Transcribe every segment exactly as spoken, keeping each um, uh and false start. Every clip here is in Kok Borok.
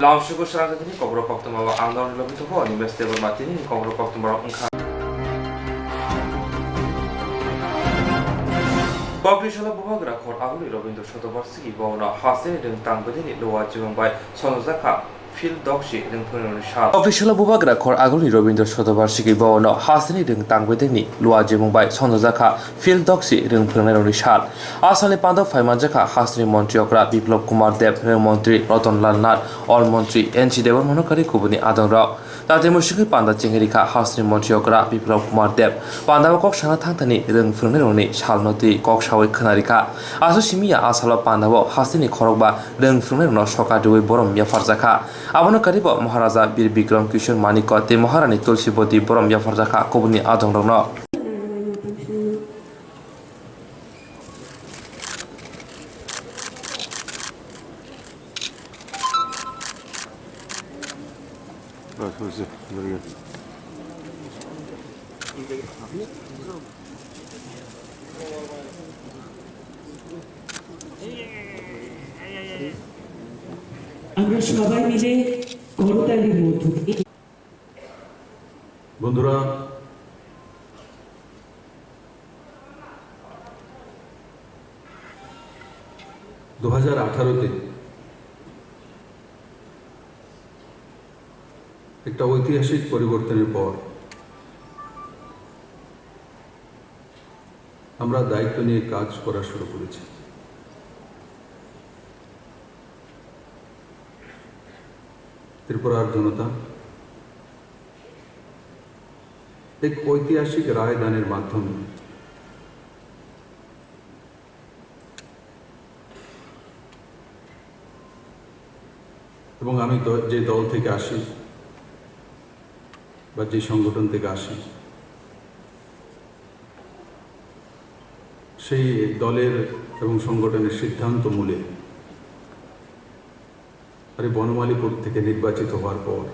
Lamsugo srangkakni kokborok koktwma o ang norok logi tongo, Animesh Debbarma tini kokborok koktwma rok wngkha. Kokrisalo bubagra khor agulni Robindra Sotobarsiki Bhavan o hasteni rwng tang bedeni luwa chimung bai songjak kha. Phil Doksi rwngphwrwngni sal. Kokrisalo bubagra khor agulni Robindra Sotobarsiki Bhavan o hasteni rwng tang bedeni luwa chimung bai songjak kha. Phil Doksi rwngphwrwngnairokni sal. A salni panda phai manjakha hasteni montri okra Biplab Kumar Deb, rwng montri Ratan Lal Nath, ol montri N C Debbarmano kari kubuni adongrok. Tate muisingwi panda chengirikha hasteni montri okra Biplab Kumar Deb. Panda o kok sana thangthani rwngphwrwngnairokni salno twi kok sawi khwnarikha. Aswk simi ya a salo panda o hasteni khorokba rwngphwrwngnairokno soka rwui borom yapharjakha. Abono karibo Maharaja Bir Bikram Kishore Manikya tei Maharani Tulsibati borom yapharjakha kubuni adongrokno. আমরা সবাই মিলে করতালির মধ্য দিয়ে বন্ধুরা, দু হাজার আঠারোতে একটা ঐতিহাসিক পরিবর্তনের পর আমরা দায়িত্ব নিয়ে কাজ করা শুরু করেছি। ত্রিপুরার জনতা এক ঐতিহাসিক রায় দানের মাধ্যমে এবং আমি দ-, যে দল থেকে আসি বা যে সংগঠন থেকে আসি, সেই দলের এবং সংগঠনের সিদ্ধান্ত মূলে আর এই বনমালীপুর থেকে নির্বাচিত হওয়ার পর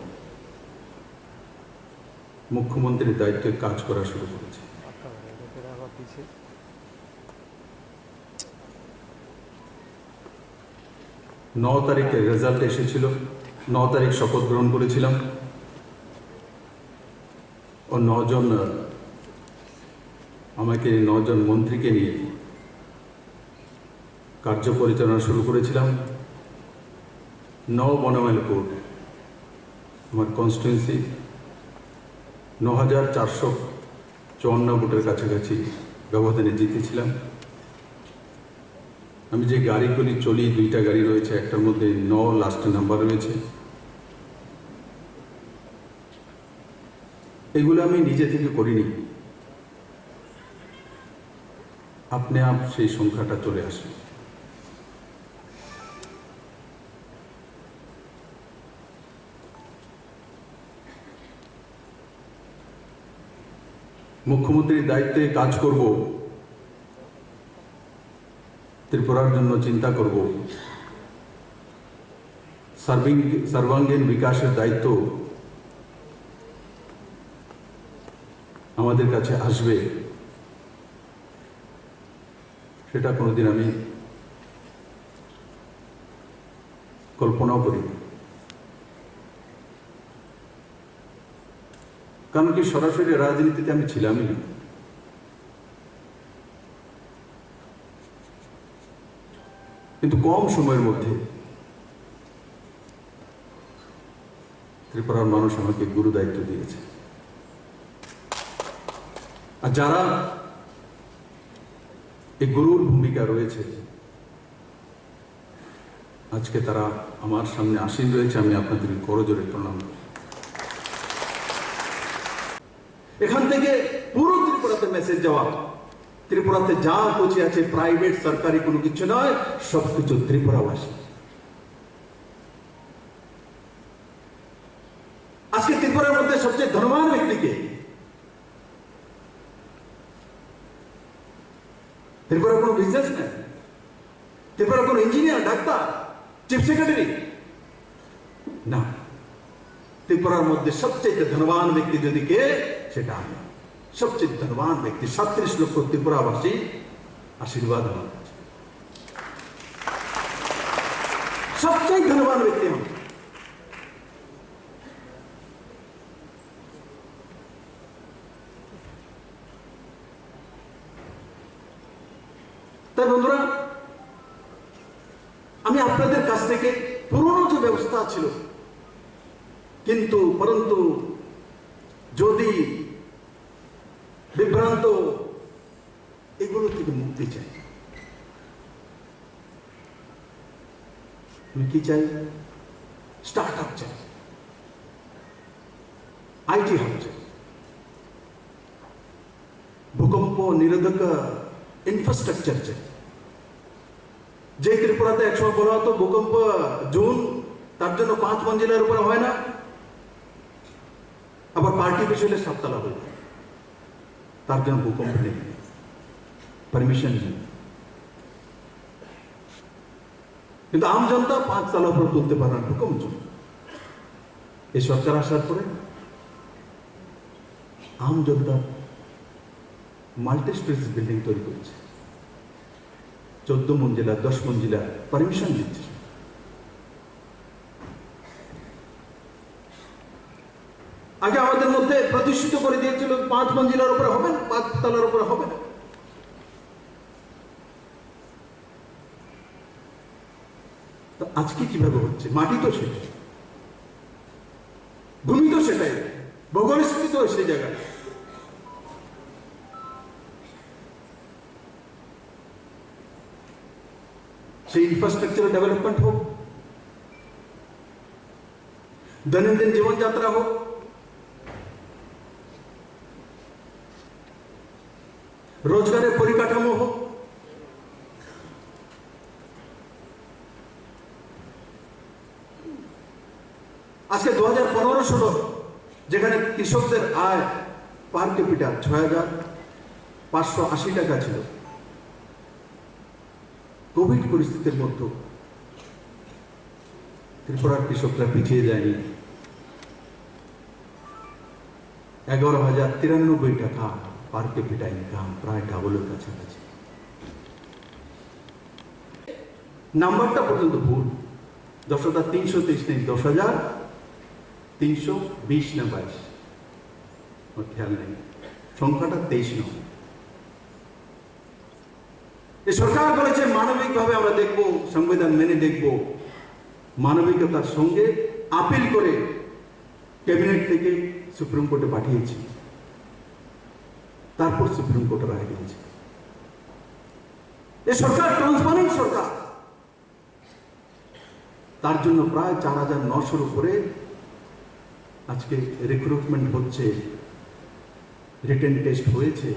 মুখ্যমন্ত্রীর দায়িত্বে কাজ করা শুরু করেছি। ন তারিখে রেজাল্ট এসেছিল, ন তারিখ শপথ গ্রহণ করেছিলাম। ও নজন, আহ, আমাকে নজন মন্ত্রীকে নিয়ে কার্য পরিচালনা শুরু করেছিলাম। ন বনমালীপুর আমার কনস্টিটুয়েন্সি, ন হাজার চারশো চুয়ান্ন ভোটের কাছাকাছি ব্যবধানে জিতেছিলাম। আমি যে গাড়িগুলি চলি, দুইটা গাড়ি রয়েছে, একটার মধ্যে ন লাস্ট নাম্বার রয়েছে। এগুলো আমি নিজে থেকে করিনি, আপনি আপ সেই সংখ্যাটা চলে আসে। মুখ্যমন্ত্রীর দায়িত্বে কাজ করব, ত্রিপুরার জন্য চিন্তা করব। সার্বিং-, সর্বাঙ্গীন বিকাশের দায়িত্ব আমাদের কাছে আসবে, সেটা কোনোদিন আমি কল্পনাও করিনি। কারণ কি, সরাসরি রাজনীতিতে আমি ছিলামই না, কিন্তু কম সময়ের মধ্যে ত্রিপুরার মানুষ আমাকে গুরু দায়িত্ব দিয়েছে। আর যারা এই গুরুর ভূমিকা রয়েছে, আজকে তারা আমার সামনে আসীন রয়েছে, আমি আপনাদের করজোড়ে প্রণাম করি। এখান থেকে পুরো ত্রিপুরাতে মেসেজ যাওয়া, ত্রিপুরাতে যা কিছু আছে প্রাইভেট, সরকারি কোনো কিছু নয়, সবকিছু ত্রিপুরাবাসী। আজকে ত্রিপুরার মধ্যে সবচেয়ে ধনবান ব্যক্তি কে? ত্রিপুরার কোনো বিজনেসম্যান, ত্রিপুরার কোনো ইঞ্জিনিয়ার, ডাক্তার, চিফ সেক্রেটারি? না। ত্রিপুরার মধ্যে সবচেয়ে ধনবান ব্যক্তি যদি কে, সেটা আমি। সবচেয়ে ধনবান ব্যক্তি, সাতত্রিশ লক্ষ ত্রিপুরাবাসী আশীর্বাদ আমার কাছে। সবচেয়ে ধনবান ব্যক্তি আমি। আমি আপনাদের কাছ থেকে পুরনো যে ব্যবস্থা ছিল, কিন্তু পরন্তু যদি বিভ্রান্ত, এগুলো থেকে মুক্তি চাই। আমি কি চাই? স্টার্ট আপ চাই, আইটি হাব চাই, ভূকম্প নিরোধক ইনফ্রাস্ট্রাকচার চাই। যে ত্রিপুরাতে একসময় বলা হতো ভূকম্প জোন, তার জন্য পাঁচ মঞ্জিলার উপরে হয় না, আবার পার্টি বিষ হলে সাততলা হয়ে যায়, তার জন্য ভূকম্প নেই, পারমিশন নেই। কিন্তু আম জনতা পাঁচ তলার উপরে তুলতে পারে না ভূকম্প জোন। এই সরকার আসার পরে আম জনতা মাল্টি স্টোরেজ বিল্ডিং তৈরি করছে, চোদ্দ মঞ্জিলা, দশ মঞ্জিলা, পারমিশন দিচ্ছে। আগে আমাদের মধ্যে প্রতিষ্ঠিত করে দিয়েছিল পাঁচ মঞ্জিলার উপরে হবে না, পাঁচ তলার উপরে হবে না। তো আজকে কিভাবে হচ্ছে? মাটি তো সেটাই, ভূমি তো সেটাই, ভৌগোলিক স্থিতি তো সেই জায়গায়। সেই ইনফ্রাস্ট্রাকচার ডেভেলপমেন্ট হোক, দৈনন্দিন জীবনযাত্রা হোক, রোজগারের পরিকাঠামো হোক, আজকে দু হাজার পনেরো ষোলো যেখানে কৃষকদের আয় পার ক্যাপিটা ছয় হাজার পাঁচশো আশি টাকা ছিল, কোভিড পরিস্থিতির মধ্যে ত্রিপুরার কৃষকরা পিছিয়ে যায়নি। এগারো হাজার তিরানব্বই টাকা পার ক্যাপিটা ইনকাম, প্রায় ডাবলের কাছাকাছি। নাম্বারটা পর্যন্ত ভুল। দশ হাজার তিনশো তেইশ নেই, দশ হাজার তিনশো বিশ না বাইশ, আমার খেয়াল নেই, সংখ্যাটা তেইশ নয়। এই সরকার বলেছে মানবিকভাবে আমরা দেখব, সংবিধান মেনে দেখব। মানবিকতার সঙ্গে আপিল করে ক্যাবিনেট থেকে সুপ্রিম কোর্টে পাঠিয়েছি, তারপর সুপ্রিম কোর্ট রায় দিয়েছে। এ সরকার ট্রান্সপারেন্ট সরকার। তার জন্য প্রায় চার হাজার নশোর উপরে আজকে রিক্রুটমেন্ট হচ্ছে, রিটেন টেস্ট হয়েছে।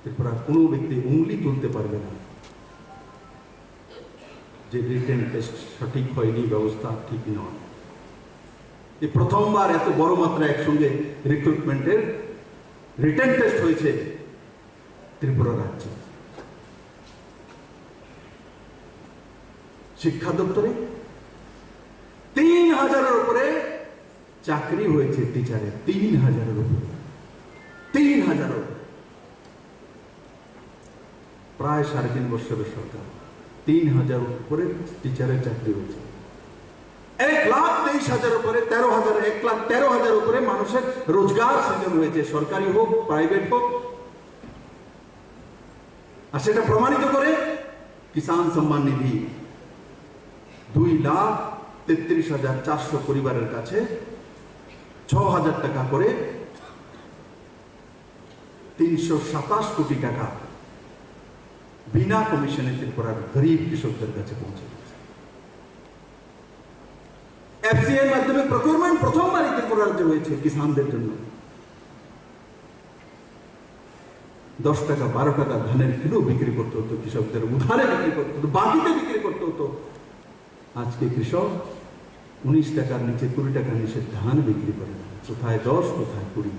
ত্রিপুরার কোনো ব্যক্তি উংলি তুলতে পারবে না যে রিটেন টেস্ট সঠিক হয়নি, ব্যবস্থা ঠিক নয়। এই প্রথমবার এত বড় মাত্রা একসঙ্গে রিক্রুটমেন্টের রিটেন টেস্ট হয়েছে ত্রিপুরা রাজ্যে। শিক্ষা দপ্তরে তিন হাজারের উপরে চাকরি হয়েছে টিচারের, তিন হাজারের উপরে, তিন হাজারের উপরে। প্রায় সাড়ে তিন বছরের সরকার, তিন হাজার উপরে টিচারের চাকরি হয়েছে। এক লাখ তেইশ হাজার উপরে, তেরো হাজার, এক লাখ তেরো হাজার উপরে মানুষের রোজগার সৃজন হয়েছে, সরকারি হোক, প্রাইভেট হোক। আর সেটা প্রমাণিত করে কিষাণ সম্মান নিধি দুই লাখ তেত্রিশ হাজার চারশো পরিবারের কাছে ছ হাজার টাকা করে তিনশো সাতাশ কোটি টাকা বিনা কমিশনে ত্রিপুরার গরিব কৃষকদের কাছে পৌঁছে দিচ্ছে। এফসিআই মাধ্যমে প্রকিউরমেন্ট প্রথমবারই ত্রিপুরা রাজ্যে হয়েছে কিষাণদের জন্য। দশ টাকা, বারো টাকা ধানের কিলো বিক্রি করতে হতো কৃষকদের, উধারে বিক্রি করতে হতো, বাকিতে বিক্রি করতে হতো। আজকে কৃষক উনিশ টাকার নিচে, কুড়ি টাকার নিচে ধান বিক্রি করে না। কোথায় দশ, কোথায় কুড়ি?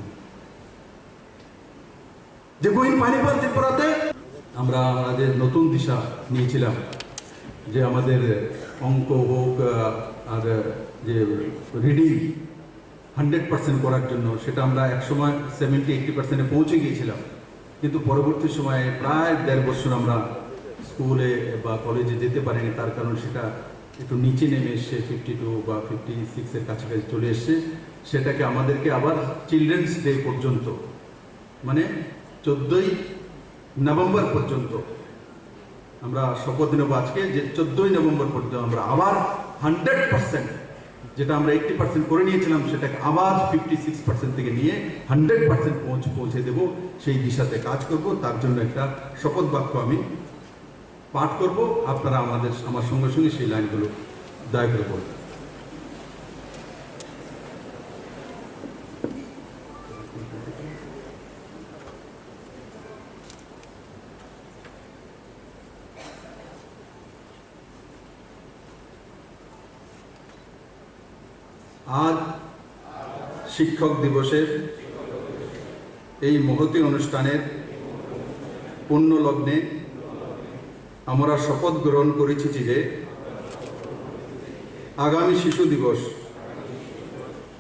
যে কুইন পাইনএপল ত্রিপুরাতে আমরা, আমরা যে নতুন দিশা নিয়েছিলাম, যে আমাদের অঙ্ক হোক, আহ, আর যে রিডিং হান্ড্রেড পার্সেন্ট করার জন্য, সেটা আমরা একসময় সেভেন্টি এইটটি পার্সেন্টে পৌঁছে গিয়েছিলাম, কিন্তু পরবর্তী সময়ে প্রায় দেড় বছর আমরা স্কুলে বা কলেজে যেতে পারিনি। তার কারণ সেটা একটু নিচে নেমে এসছে, ফিফটি টু বা ফিফটি সিক্সের কাছাকাছি চলে এসছে। সেটাকে আমাদেরকে আবার চিলড্রেন্স ডে পর্যন্ত, মানে চোদ্দোই নভেম্বর পর্যন্ত আমরা শপথ নেব আজকে, যে চোদ্দই নভেম্বর পর্যন্ত আমরা আবার হান্ড্রেড পার্সেন্ট, যেটা আমরা এইটটি পার্সেন্ট করে নিয়েছিলাম, সেটাকে আবার ফিফটি সিক্স পার্সেন্ট থেকে নিয়ে হান্ড্রেড পার্সেন্ট পৌঁছ পৌঁছে দেব। সেই দিশাতে কাজ করব। তার জন্য একটা শপথ বাক্য আমি পাঠ করব। আপনারা আমাদের, আমার সঙ্গে সঙ্গে সেই লাইনগুলো দয়া করে বলবেন। আজ শিক্ষক দিবসের এই মহতী অনুষ্ঠানের পুণ্য লগ্নে আমরা শপথ গ্রহণ করেছি যে আগামী শিশু দিবস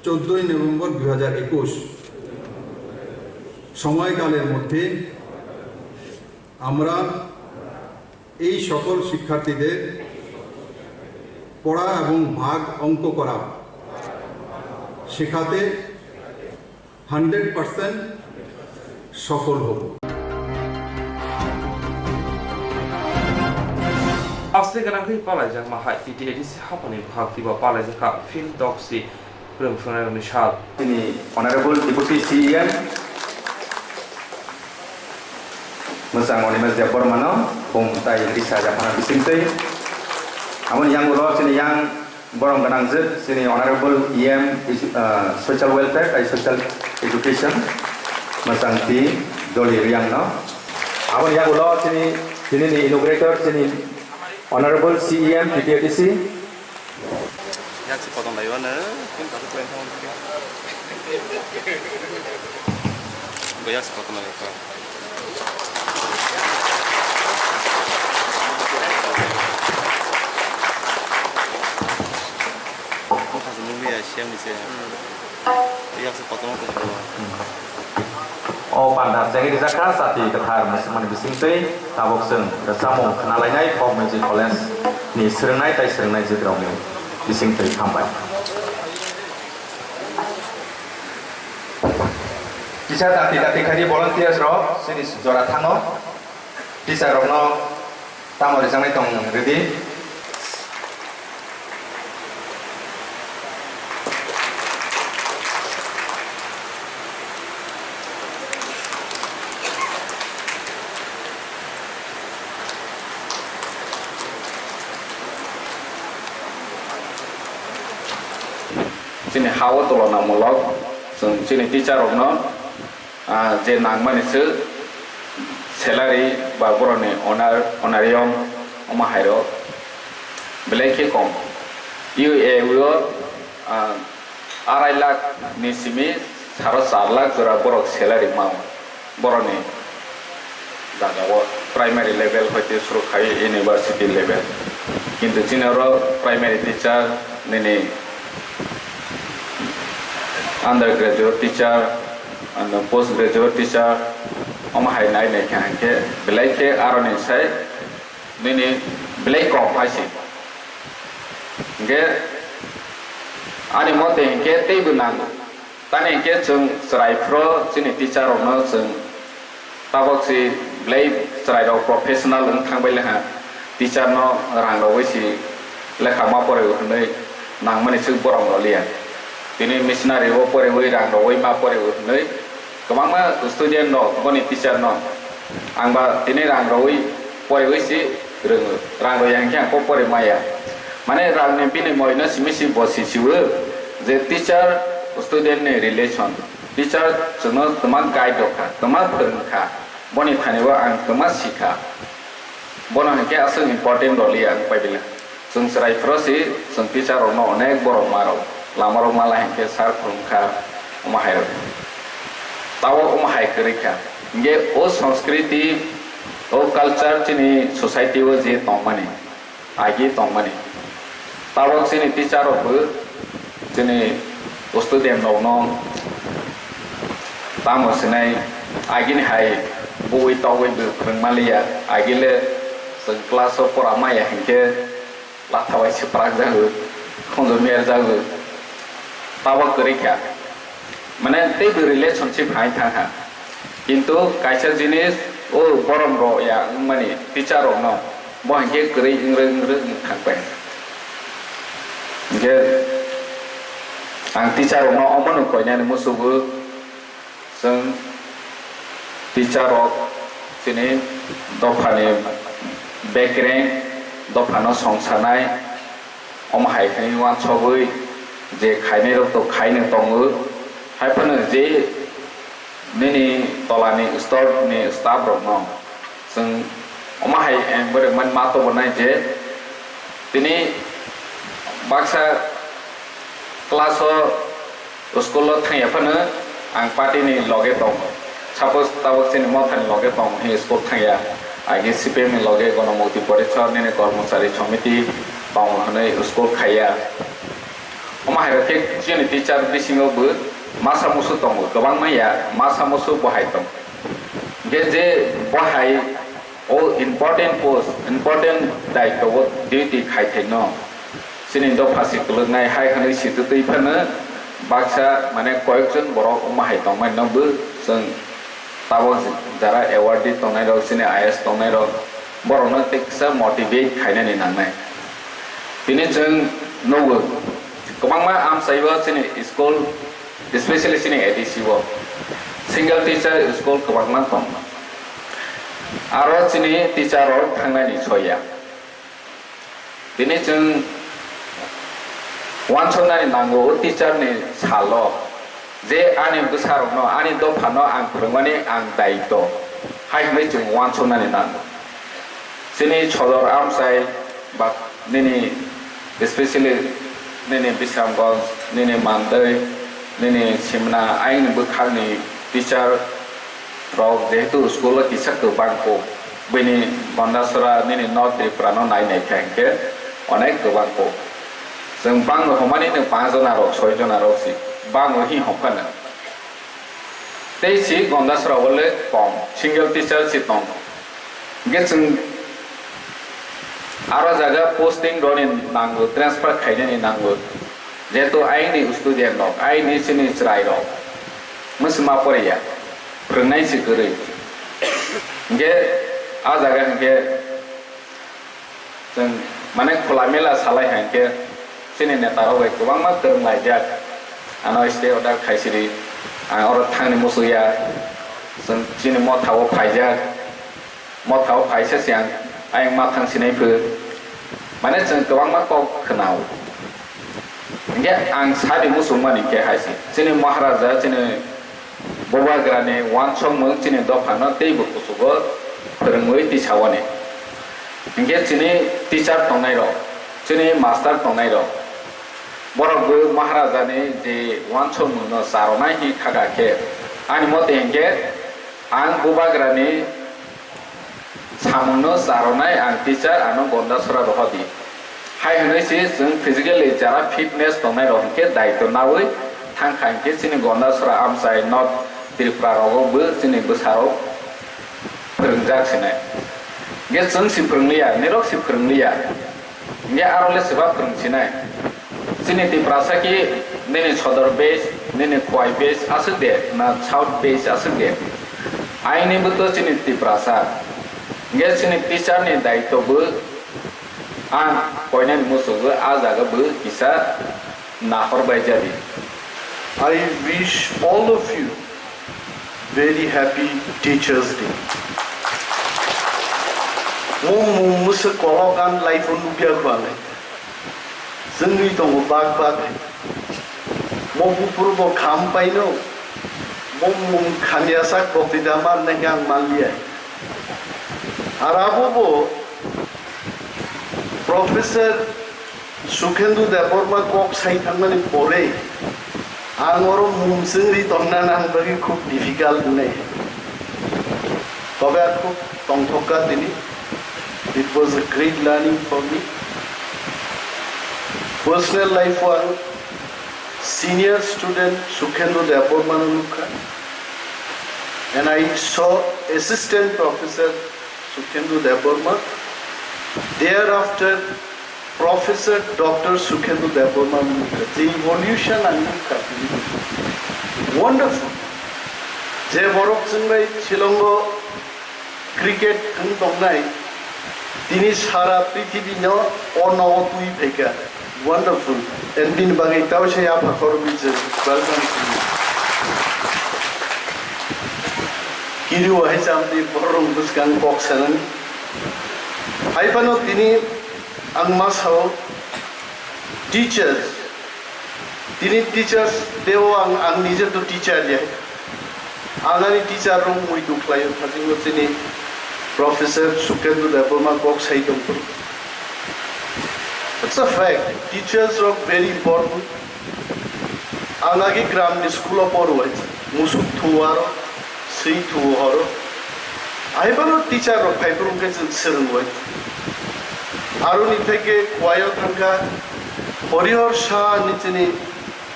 চোদ্দই নভেম্বর দুই হাজার একুশ সময়কালের মধ্যে আমরা এই সকল শিক্ষার্থীদের পড়া এবং ভাগ অঙ্ক করা শেখাতে হান্ড্রেড পার্সেন্ট সফল হব। Aswk gwnangwi palaijakma hai T T A D C haphangni bwkhak twibo palaijakha Phil Doksi. Kwrwng phwrwngnairokni sal. Chini Honorable Deputy C E M mwchang Animesh Debbarmano bum tai risa japhana bisingtwi. Aboni yang ulo chini yang borok gwnangjwk chini Honorable E M, uh, Social Welfare tai Social Education, mwchang T Doli Riangno. Aboni yang ulo chini, chini ni inaugurator chini Honorable C E M T T A D C. Yak si kotom lai wano, kin kasu kwen thang. Bo yak si kotom lai ko. Ang kasu nung ya siam ni se. Yak si kotom ko. O panda chengwi rijak kha chati kwthar mwswkmani bisingtwi tabuk chwng rwchapmung khna lainai Folk Music College ni swrwngnai tai swrwngnai jwtrokni bisingtwi. Hambai. Kisa dakti dakti khaidi volunteers rok chini jora thango. Teacher rokno tamo rijaknai tong rwdi. Chini ha-o tulonamulok, chwng chini teacher rokno ah, je nangmani se salary ba borokni honor-, honorarium omo hairok belai khe kom. U A O, ah, arai lakh ni simi saro char lakh jora borok salary mao borokni jagao primary level hoite suru khai university level. Kintu chini oro primary teacher nini undergraduate teacher, ano post graduate teacher, omo hai nai nai khe hwnkhe belai khe aroni sai nini belai kom hai se. Hwnkhe ani mote hwnkhe teibo nango. Tani hwnkhe chwng chwrai phro chini teacher rokno chwng Tabok si belai chwrairok professional wng thang bai le ha, teacher no rang rogwi si lekha ma pore o hwnwi nangmani swk borom rw liya. Tini missionary o pore wi rang rogwi ma pore o hwnwi kwbangma student no boni teacher no ang ba tini rang rogwi pore wi si rwngo. Rang rw ya hwnkhe ang kok pore maya. Mane rang ni bini moi no simi si bo si si o je teacher student ni relation. Teacher chwngno kwma guide rw kha, kwma phrwng kha, boni thani o ang kwma si kha. Bono hinkhe aswk important rw liya ang pai bile. Chwng chwrai phro si chwng teacher rokno onek borok ma rw, lama rok ma lai hinkhe sir phrwng kha, omo hai rw. Tabok omo hai kwrwi kha. Hinkhe o sanskriti, o culture chini society o je tongmani, agi tongmani. Tabok chini teacher rok bo chini student rok no tamo sinai agini hai bui togwi bo phwrwng maliya, agile chwng class o pora maya hinkhe latha bai se prak jago, khonjo mer jago. Tabok kwrwi kha. Mane teibo relationship hai thang kha. Kintu kaisa jinis O borom rok ya wngmani teacher rok no bo hinkhe kwrwi wngrwi wngrwi wng thang pai. Hinkhe ang teacher rok no omo no koinani musugo, chwng teacher rok chini dophani bekreng, dophano songsanai, omo hai khe uansugwi je khainai rok to khaino tongo, hai phano je nini tolani store ni staff rok no chwng omo hai ang borok mani ma to bo nai je tini baksa class o school o thangya phano ang party ni loge tongo. Suppose tabuk chini mothani loge tongo, hwnwi school thangya, agi C P M ni loge Gonomukti Porishad nini Kormochari Somiti tongo hwnwi school khaiya. Omo hai rok khe chini teacher bisingo bo masa musu tongo, kwbangma ya masa musu bo hai tongo. Hwnkhe je bo hai o important post, important daitwo o duty khai thai no chini dopha si kwlwknai hai hwnwi si twtwi phano baksa mane koyekjon borok omo hai tongmani no bo chwng tabuk jara awardee tongnai rok, chini I A S tongnai rok, borok no tei kisa motivate khainani nangnai. Tini chwng nugo kwbangma amchai o chini school, especially chini A D C o single teacher school kwbangma tong. Aro chini teacher rok thangnani soya. Tini chwng uansuknani nango o teacher ni salo je ani bwsarokno, ani dophano ang phwrwngmani ang daitwo hai hwnwi chwng uansuknani nango. Chini sodor amchai ba nini, especially nini Bisramganj, nini Mandwi, nini Simna, ayang ni bwkhakni teacher rok jehetu school o kisa kwbang kok, bini Gondasora nini North Tripura no nai nai kha hinkhe onek kwbang kok. Chwng bangno hwnmani nwng panch jona rok, soi jona rok si bangno hi hwn phano. Tei si Gondasora o le kom, single teacher si tong. Hingke chwng aro jaga posting roni nango, transfer khainani nango. Jehetu aini student rok, aini chini chwrai rok, mwswma poriya, phwrwngnai se kwrwi. Hingke a jaga hingke chwng mane khula mela salai hai khe chini neta rok bai kwbangma kwrwng laijak. Ano stay order khai siri, ang oro thangni muchung ya, chwng chini motha o phaijak, motha o phaisa se ang ayang ma thang sinai phu, mane chwng kwbangma kok khwnao. Hingke ang sadi muchungmani khe hai se, chini Maharaja, chini Bubagrani uansukmung chini dophano teibo kuchugo phwrwngwi tisawani. Hingke chini teacher tongnairok, chini master tongnairok, borokbo Maharajani je uansukmungno charonai hi khaka khe, ani mote hingke ang Bubagrani samungno charonai ang teacher ano Gondasora rohordi. Hai hwnwi se chwng physically jara fitness tongnai rok hwnkhe daitw nawi thangkha hwnkhe chini Gondasora amchai North Tripura rogo bo chini bwsarok phwrwngjak sinai. Hwnkhe chwng si phwrwngliya, nirok si phwrwngliya. Hingke aro le seba phwrwng sinai. Chini Tiprasa ki nini sodor base, nini Khowai base aswk de, na South base aswk de. Aini bo to chini Tiprasa. Hingke chini teacher ni daitw bo ang koinani muchungo a jaga bo kisa nahor bai jadi. I wish all of you very happy Teachers Day. Mo mung mwswk kolok ang life o nukya kho ang. Chwngwi tongo bak bak. Mo buphuru bo kham paino. Mo mung khamya sak bo twi da man nai ang manliya. Ar abo bo Professor Sukhendu Debbarma kok sai thangmani pore ang oro mung chwngri tongna nang bagwi khub difficult wngnai. Tobe ang khub tongthok kha tini. It was a great learning for me. Personal life o ang senior student Sukhendu Debbarma no nukha. And I saw assistant professor Sukhendu Debbarma. Thereafter, Professor Doctor Sukhendu Debbarma nukha. The evolution ang nukha. Wonderful. Je borok chwng bai Shillong o Cricket wng tongnai, tini sara prithibi no o nogo twi phaikha. Wonderful. And bini bagwi tawisa yapha khoroknwi chwng welcome to you. Kiri o hai chamdi borok bwskang kok sanani. Hai phano tini ang ma sao, teachers, tini teachers day o ang, ang nije to teacher ya. Ang ani teacher rok muitu khlaio, thajingo chini Professor Sukendra Debbarma kok sai tongphuru. It's a fact, teachers rok very important. Ang agi gram ni school o poro hai, musuk thu aro, swi thu horo. Ahai phano teacher rok phai phuru khe chwng swrwng bai. Aroni theke Khowai o thangkha, Horihor Saha ni chini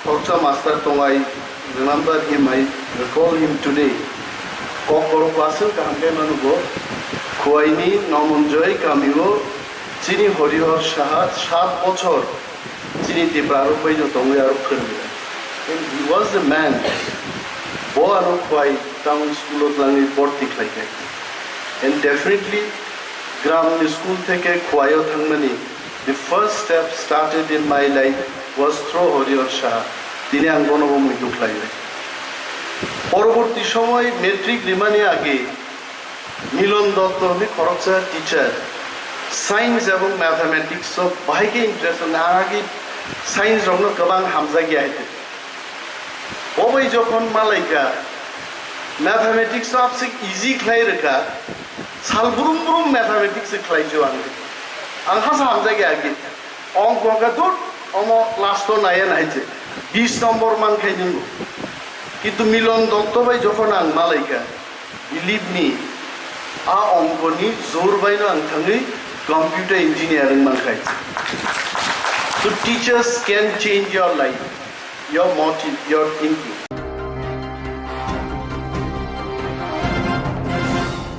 Khoroksa master tong, I remember him, I recall him today. Kokborok class-o kaham khe manugo. Khowai ni Nomonjoy kami-o chini Horihor Saha sat bochor chini Tipra rok bai no tongwi aro phwrwngya. And he was the man. Bo ano Khowai town school-o twlangwi borti khlai kha. And definitely gram ni school theke Khowai-o thangmani, the first step started in my life was through Horihor Saha. Tini ang bono bo muitu khlaiwi. Poroborti somoy matric rimani age Milon Dotto hwnwi khoroksa teacher, science ebong mathematics o bahai khe interest wngnai. Ang age science rokno kwbang hamjakya hai. Bo bai jokhon malaikha, mathematics o absik easy khlai rwkha, sal brum brum mathematics se khlai jo ang. Ang hasa hamjakya agi. Ongko ka dut, omo last o naya nai je. Bis number man khai nung. Kintu Milon Dotto bai jokhon ang malaikha, believe me, a ongko ni jor bai no ang thangwi computer engineering man khai. So teachers can change your life. Your motive, your thinking.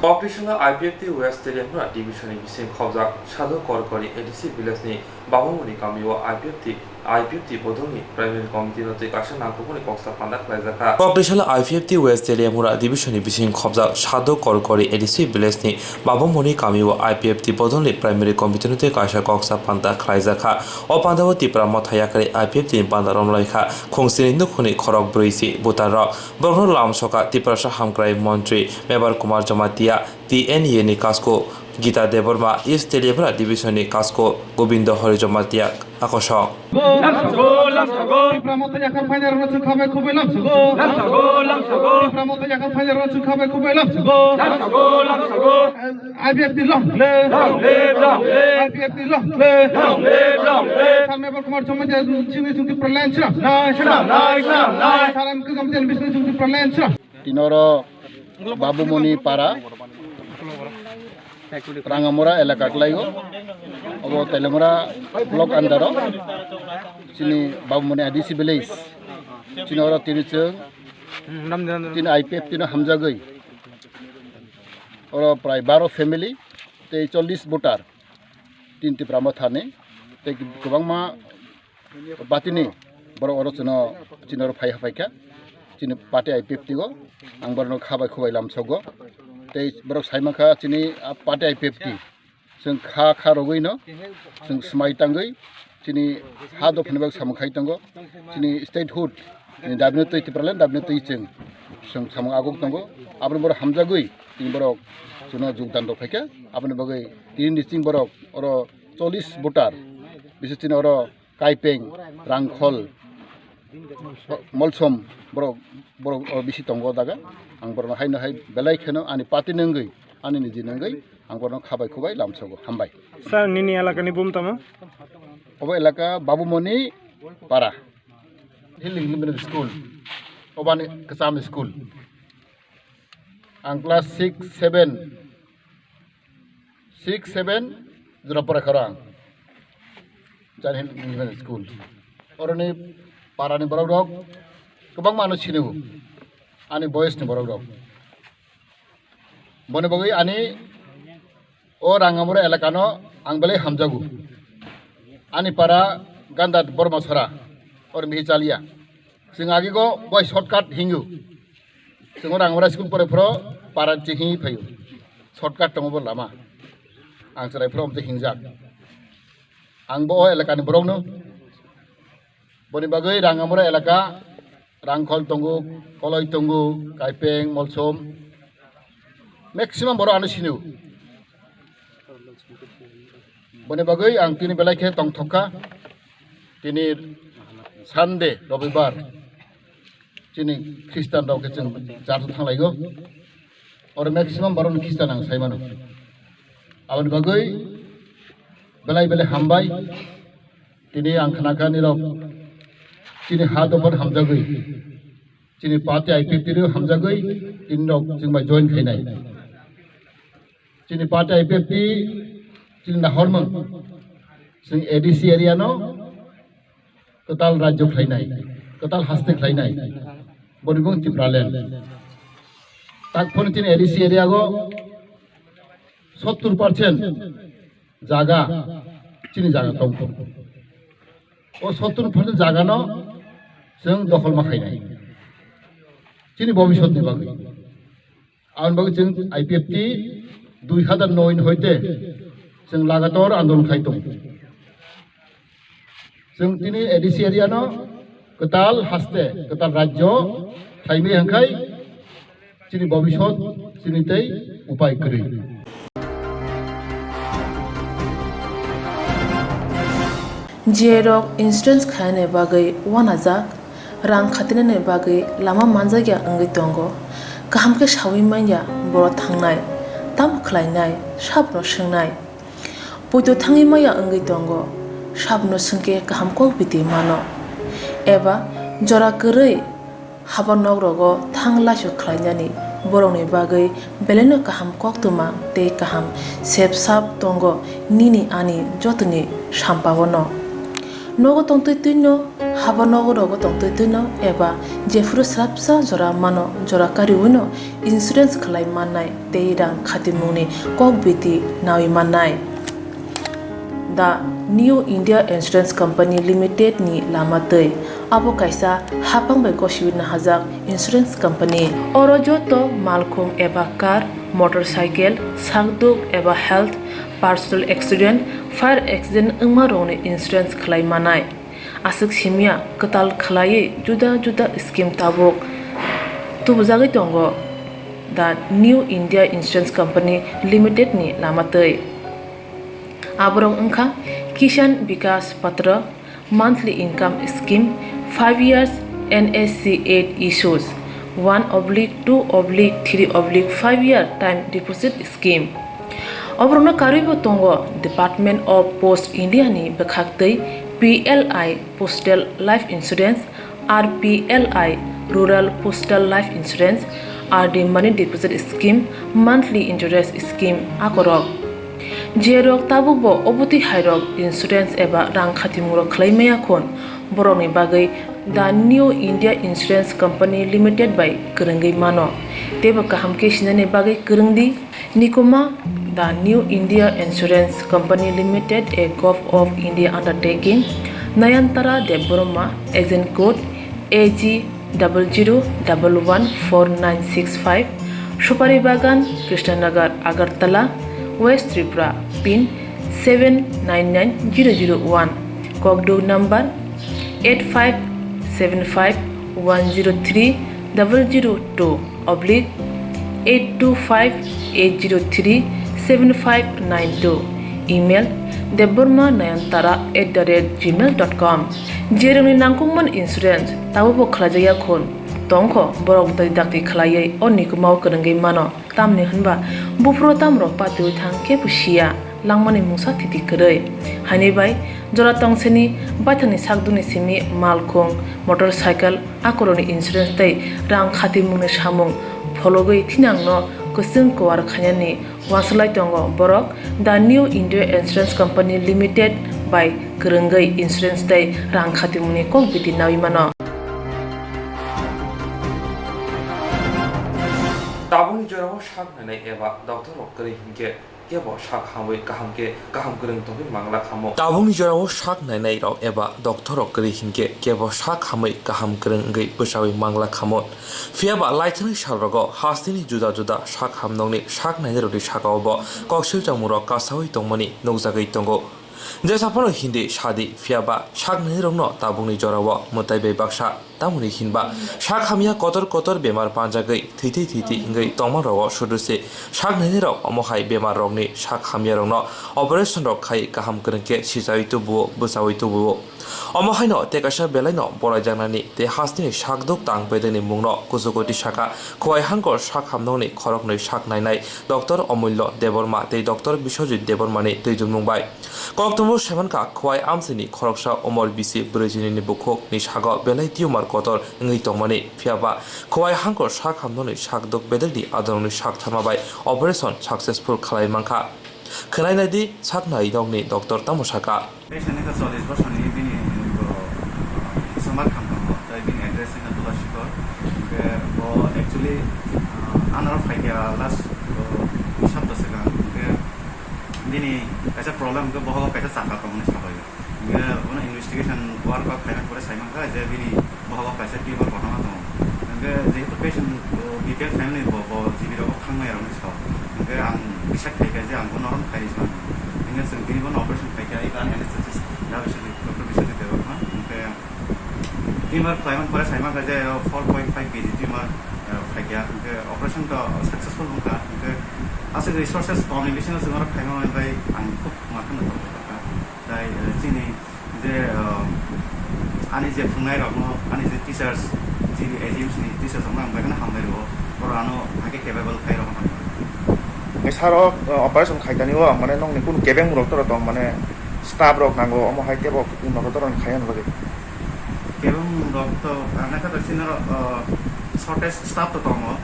Kokrisala I P F T West Telemura Division ni bising khobjak Sadhu Korkori A D C village ni Babamoni kamio I P F T, I P F T bodolni primary committee no twi kaisa nangkukmani koksa panda khlaijakha. Kokrisala I P F T West Telemura Division ni bising khobjak Sadhu Korkori A D C village ni Babamoni kamio I P F T bodolni primary committee no twi kaisa koksa panda khlaijakha. O pandao Tipra Motha yakarwi I P F T ni panda romlaikha. Khungsini nukhungni khorok brwi si voter rok. Borokno lamsoka Tiprasa Hamkrai Montri Mebar Kumar Jamatia, T N A ni kasko Gita Debbarma, East Telemura Division ni kasko Gobindo Hari Jamatia akosong. Lamsogo, lamsogo. Tipra Motha yakarwi phainairokno chwng kha bai khuk bai lamsogo. Lamsogo, lamsogo. Tipra Motha yakarwi phainairokno chwng kha bai khuk bai lamsogo. Lamsogo, lamsogo. I P F T long live. Long live, long live. I P F T long live. Long live, long live. Sir Mebar Kumar Jamatia chini chwng Tipra land swnam nai. Swnam nai, swnam nai. Sir M K Jamatia ni bising chwng Tipra land swnam. Tinoro Babumoni para, Rangamura elaka kwlaio. Obo Telemura block under o. Chini Babumoni A D C village. Chini oro tini chwng, tini I P F T no hamjagwi. Oro prai baro family tei chollish voter, tin Tipra Mothani tei kwbangma party ni borok oro chwngno, chini oro phai, phai kha, chini party I P F T o ang borokno kha bai, khuk bai lamsogo tei borok sai mankha chini, ah, party I P F T. Chwng kha kha rogwi no chwng swmai tangwi chini ha dophani bagwi samung khai tongo. Chini statehood ni dabi no twi Tipraland dabi no twi chwng, chwng samung aguk tongo. Aboni borok hamjagwi tini borok chwngno jogdan rok phaikha. Aboni bagwi tini ni chwng borok oro chollish voter, bises chini oro Kaipeng, Rangkhol, Molsom, borok, borok o bisi tongo o jaga. Ang borokno haino hai belai kheno ani party ni wngwi, ani niji ni wngwi ang borokno kha bai, khuk bai lamsogo. Hambai. Sir, nini elakani bum tamo? Obo elaka Babumoni para. Hill English Medium School. Obani kwcham school. Ang class six, seven, six, seven jora pore khoro ang. Jani English Medium School. Oroni parani borok rok kwbangma ano sinigo. Ani boyes ni borok rok. Boni bagwi ani o Rangamura elakano ang belai hamjago. Ani para Ganda Borma Sora, or mihi chalia. Chwng agigo bai shortcut hingo. Chwng o Rangamura school pore phoro para ching hingi phaio. shortcut tongo bo lama. Ang chwrai phuru omo hingjak. Ang bo o elakani borokno. Boni bagwi Rangamura elaka, Rangkhol tongo, Koloi tongo, Kaipeng, Molsom. Maximum borok ano sino. Boni bagwi ang tini belai khe tongthok kha. Tini Sunday, Robibar. Chini Christian rok khe chwng church o thanglaigo. Oro maximum borok ni Christian ang sai mano. Aboni bagwi belai belai hambai. Tini ang khna kha nirok chini ha dophar hamjagwi, chini party I P F T rok hamjagwi tini rok chwng bai join khainai. Chini party I P F T chini nahormung chwng A D C area no kwtal rajyo khlainai, kwtal haste khlainai, boni bung Tipraland. Tak phone chini A D C area go sottur percent jaga chini jaga tongkho. O sottur percent jaga no chwng dokhol ma khainai. Chini bobisot ni bagwi. Aboni bagwi chwng I P F T dui hazar noi ni hoite chwng lagator andolon khai tongo. Chwng tini A D C area no kwtal haste, kwtal rajyo khlaimai hwnkhai chini bobisot chini tei upai kwrwi. J rok insurance khainani bagwi uanajak, rang khatinani bagwi lama manjakya wngwi tongo. Kaham khe saui manya borok thangnai, tamo khlainai, sabono swngnai. Poito thangwi maya wngwi tongo, sabono swngkhe kaham kok biti mano. Eba jora kwrwi haba nok rogo thang laisok khlainani borokni bagwi belaino kaham koktwma tei kaham sep sap tongo nini ani jotoni sampaono. Nogo tongtwi twino, haba nogo rogo tongtwi twino eba jephuru swrapsa jora mano, jora kariwino insurance khlai mannai tei rang khatimungni kok biti naui mannai. The New India Insurance Company Limited ni lama twi. Abo kaisa haphang bai gosiwi nahajak insurance company. Oro joto malkhung eba car, motorcycle, sakduk eba health, personal accident, fire accident wngma rokni insurance khlai manai. Aswk simya kwtal khlaiwi juda juda scheme tabuk tubujagwi tongo The New India Insurance Company Limited ni lama twi. Aborok wngkha Kishan Vikas Patra, monthly income scheme, five years N S C eight issues, one oblique two oblique three oblique five year time deposit scheme. Oborokno karwibo tongo Department of Post India ni bwkhaktwi P L I Postal Life Insurance, R P L I Rural Postal Life Insurance, R D Money Deposit Scheme, Monthly Interest Scheme akorok. Jerok tabukbo obotwi hairok insurance eba rang khatimungrok khlai maya khun, borokni bagwi The New India Insurance Company Limited bai kwrwngwi mano. Teibo kaham khe sinani bagwi kwrwngdi. Nikuma, The New India Insurance Company Limited, a Govt of India undertaking, Nayantara Debbarma, agent code A G double zero double one four nine six five, Supari Bagan, Krishnanagar, Agartala, West Tripura, pin seven nine nine zero zero one, kokduk number eight five seven five one zero three double zero two oblique eight two five eight zero three seven five nine two, email debbarma nayantara at the rate gmail dot com. Jerokni nangkukmani insurance tabukbo khlaijakya khun tongkho, borok bwtwi dakti khlaiwi o nikumao kwrwngwi mano. Tamni hwnba buphuru tamrok patiwi thang khe bo siya, langmani mungsa thiti kwrwi. Haini bai jora tongsini baithangni sakdukni simi malkhung, motorcycle, akorokni insurance tei rang khatimungni samung phologwi thinangno kwchwng kuar khainani uansuk lai tongo borok The New India Insurance Company Limited bai kwrwngwi insurance tei rang khatimungni kok biti naui mano. Tabukni jorao sak nainai eba doctor rok kwrwi hinkhe Kebo sak hamwi kaham khe kaham kwrwng tongwi mangla khamo. Tabukni jorao sak nainai rok eba doctor rok kwrwi hinkhe kebo sak hamwi kaham kwrwng wngwi bwchawi mangla khamo. Phiyaba laithani salrogo hasteni juda juda sak hamnokni sak nainai rokni sakao bo koksil chongmungrok kasawi tongmani nukjagwi tongo. Jesa phano hindi sadi, phiyaba sak nainai rokno tabukni jorao mwtai bai baksa. Tamoni hinba sak hamya kotor kotor bemar panjagwi thwitwi thwitwi wngwi tongma rogo sudu se sak nainai rok omo hai bemar rokni sak hamya rokno operation rok khai kaham kwrwng khe sichawi tubuo bwchawi tubuo. Omo haino tei kaisa belai no bolai jaknani tei hasteni sak duk tang bedekni mungno kuchugo tisaka Khowai Hangkor sak hamnokni khoroknwi sak nainai doctor Omullo Debbarma tei doctor Biswajit Debbarmani twijlmung bai. Koktwmao saimankha Khowai amchaini khoroksa umor bisi brwi chinini bukhuk ni sago belai tumor kotor wngwi tongmani, phiyaba Khowai Hangkor sak hamnokni sak duk bedekni adorokni sak tharma bai operation successful khlai mankha. Khwnai naidi sak nainai nokni doctor tamo saka. Patient wngkha chollish bosorni, bini bo Islamar Khamtang, tai bini address wngkha Tulashikor. Hwnkhe bo actually, ah, anaro phaikha last, oh, dui sapta swkang. Hwnkhe bini kaisa problem hwnkhe bohogo kaisa chakha tongmani sabai. Hwnkhe bono investigation work khaina pore saimankha je bini bohogo kaisa tumor kotorma tongo. Hwnkhe jehetu patient, oh, detail family bo, bo G B rogo thangmaya rokni sao. Hwnkhe ang decide khaikha je ang bono norok khairwi swnam. Hwnkhe chwng tini bono operation khaikha, eba ani anesthetist da Biswajit, doctor Biswajit Debbarma. Hwnkhe tumor khlaimani pore saimankha je four point five K G tumor, eh, phaikha. Hwnkhe operation to successful wngkha. Hwnkhe aswk resources komni bisingo chwng oro khaimani bai ang khub mathano tongkha. Tai, eh, chini je, eh, ani je phwrwngnairokno, ani je teachers, chini A G M C ni teachers rokno ang belai kheno hambai rwo. Borok ano hakhe capable khai rokno. Sir o, eh, operation khaitani o, mane nokni kunu kebeng rok toro tong, mane staff rok nango, omo hai tebo nogo toro khai ano bagwi. Kebeng rok to ang kha to chini oro, eh, shortage staff to tongo.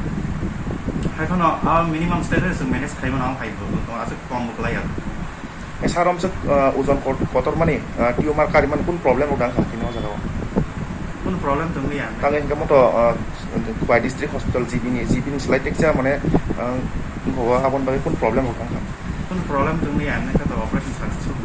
Hai phano, ah, minimum stage o chwng manage khai mano, ang hai bo, bo, aswk kom bo kwlai ya. Sir, omswk, ah, ojon kot-, kotor mani, ah, tumor karimani kun problem rok dang kha tini o jaga o? Kun problem tong liya. Tang hingke moto, ah, Khowai District Hospital G B ni, G B ni slai tekcha mane, ah, wngkha o, aboni bagwi kun problem rok dang kha? Kun problem tong liya, ang kha to operation successful.